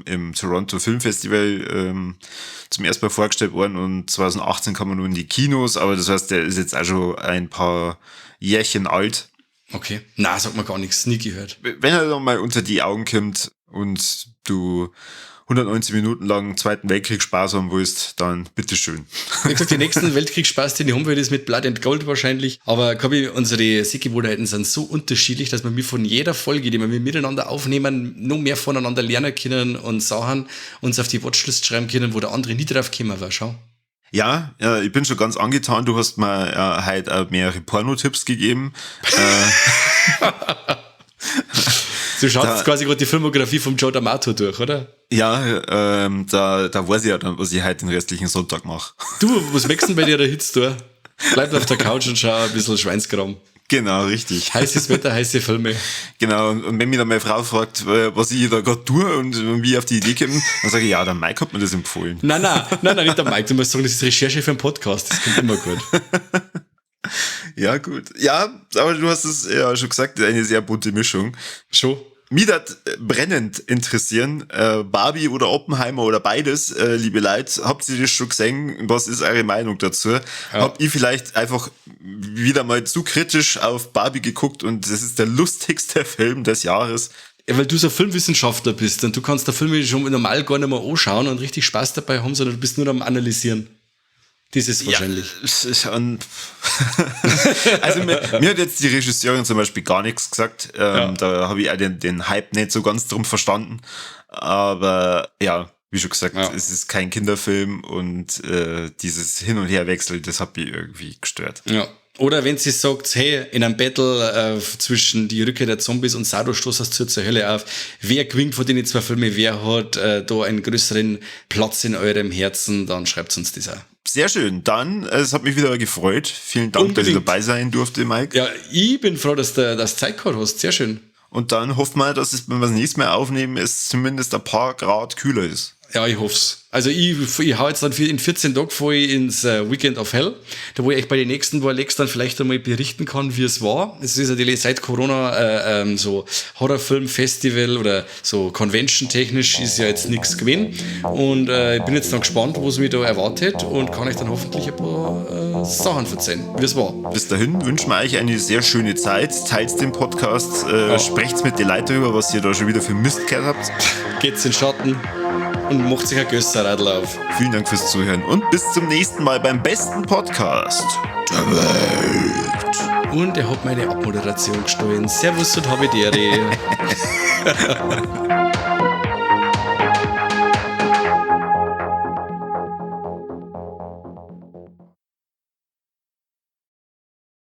im Toronto Film Festival zum ersten Mal vorgestellt worden und 2018 kam er nur in die Kinos, aber das heißt, der ist jetzt auch schon ein paar Jährchen alt. Okay. Na, sagt man gar nichts, nie gehört. Wenn er dann mal unter die Augen kommt, und du 190 Minuten lang Zweiten Weltkrieg Spaß haben willst, dann bitteschön. Wie gesagt, die nächsten Weltkriegsspaß, den ich haben will, ist mit Blood and Gold wahrscheinlich. Aber Kabi, unsere Sehgewohnheiten sind so unterschiedlich, dass wir von jeder Folge, die wir miteinander aufnehmen, noch mehr voneinander lernen können und Sachen uns auf die Watchlist schreiben können, wo der andere nie drauf gekommen war. Schau. Ja, ich bin schon ganz angetan. Du hast mir heute auch mehrere Pornotipps gegeben. Du schaust jetzt quasi gerade die Filmografie vom Joe D'Amato durch, oder? Ja, da weiß ich ja dann, was ich heute den restlichen Sonntag mache. Du, was wächst denn bei dir der Hitze da? Bleib auf der Couch und schau ein bisschen Schweinskram. Genau, richtig. Heißes Wetter, heiße Filme. Genau, und wenn mich dann meine Frau fragt, was ich da gerade tue und wie ich auf die Idee komme, dann sage ich, ja, der Mike hat mir das empfohlen. Nein, nein, nein, nein, nicht der Mike. Du musst sagen, das ist Recherche für einen Podcast. Das kommt immer gut. Ja, gut. Ja, aber du hast es ja schon gesagt, eine sehr bunte Mischung. Schon. Mich hat brennend interessieren, Barbie oder Oppenheimer oder beides, liebe Leute, habt ihr das schon gesehen? Was ist eure Meinung dazu? Ja. Habt ihr vielleicht einfach wieder mal zu kritisch auf Barbie geguckt und das ist der lustigste Film des Jahres? Ja, weil du so Filmwissenschaftler bist und du kannst der Filme schon normal gar nicht mehr anschauen und richtig Spaß dabei haben, sondern du bist nur am Analysieren. Das ist wahrscheinlich. Ja, also mir hat jetzt die Regisseurin zum Beispiel gar nichts gesagt. Ja. Da habe ich auch den Hype nicht so ganz drum verstanden. Aber ja, wie schon gesagt, ja, es ist kein Kinderfilm und dieses Hin- und Herwechsel, das hat mich irgendwie gestört. Ja. Oder wenn sie sagt, hey, in einem Battle zwischen die Rückkehr der Zombies und Sado stoß zur Hölle auf, wer gewinnt von den zwei Filmen, wer hat da einen größeren Platz in eurem Herzen, dann schreibt uns das auch. Sehr schön. Dann, es hat mich wieder gefreut. Vielen Dank, dass ich dabei sein durfte, Mike. Ja, ich bin froh, dass du das Zeit gehabt hast. Sehr schön. Und dann hoffen wir, dass es, wenn wir das nächste Mal aufnehmen, es zumindest ein paar Grad kühler ist. Ja, ich hoff's. Also ich hau jetzt dann in 14 Tagen vor ich ins Weekend of Hell, da wo ich echt bei den nächsten Lex dann vielleicht einmal berichten kann, wie es war. Es ist natürlich seit Corona so Horrorfilm-Festival oder so Convention-technisch ist ja jetzt nichts gewesen. Und ich bin jetzt noch gespannt, was mich da erwartet und kann euch dann hoffentlich ein paar Sachen erzählen, wie es war. Bis dahin wünschen wir euch eine sehr schöne Zeit. Teilt den Podcast, sprecht mit den Leuten darüber, was ihr da schon wieder für Mist gehört habt. Geht's in den Schatten. Und macht sich ein Gösserradl auf. Vielen Dank fürs Zuhören und bis zum nächsten Mal beim besten Podcast der Welt. Und er hat meine Abmoderation gestohlen. Servus und habe die Ehre.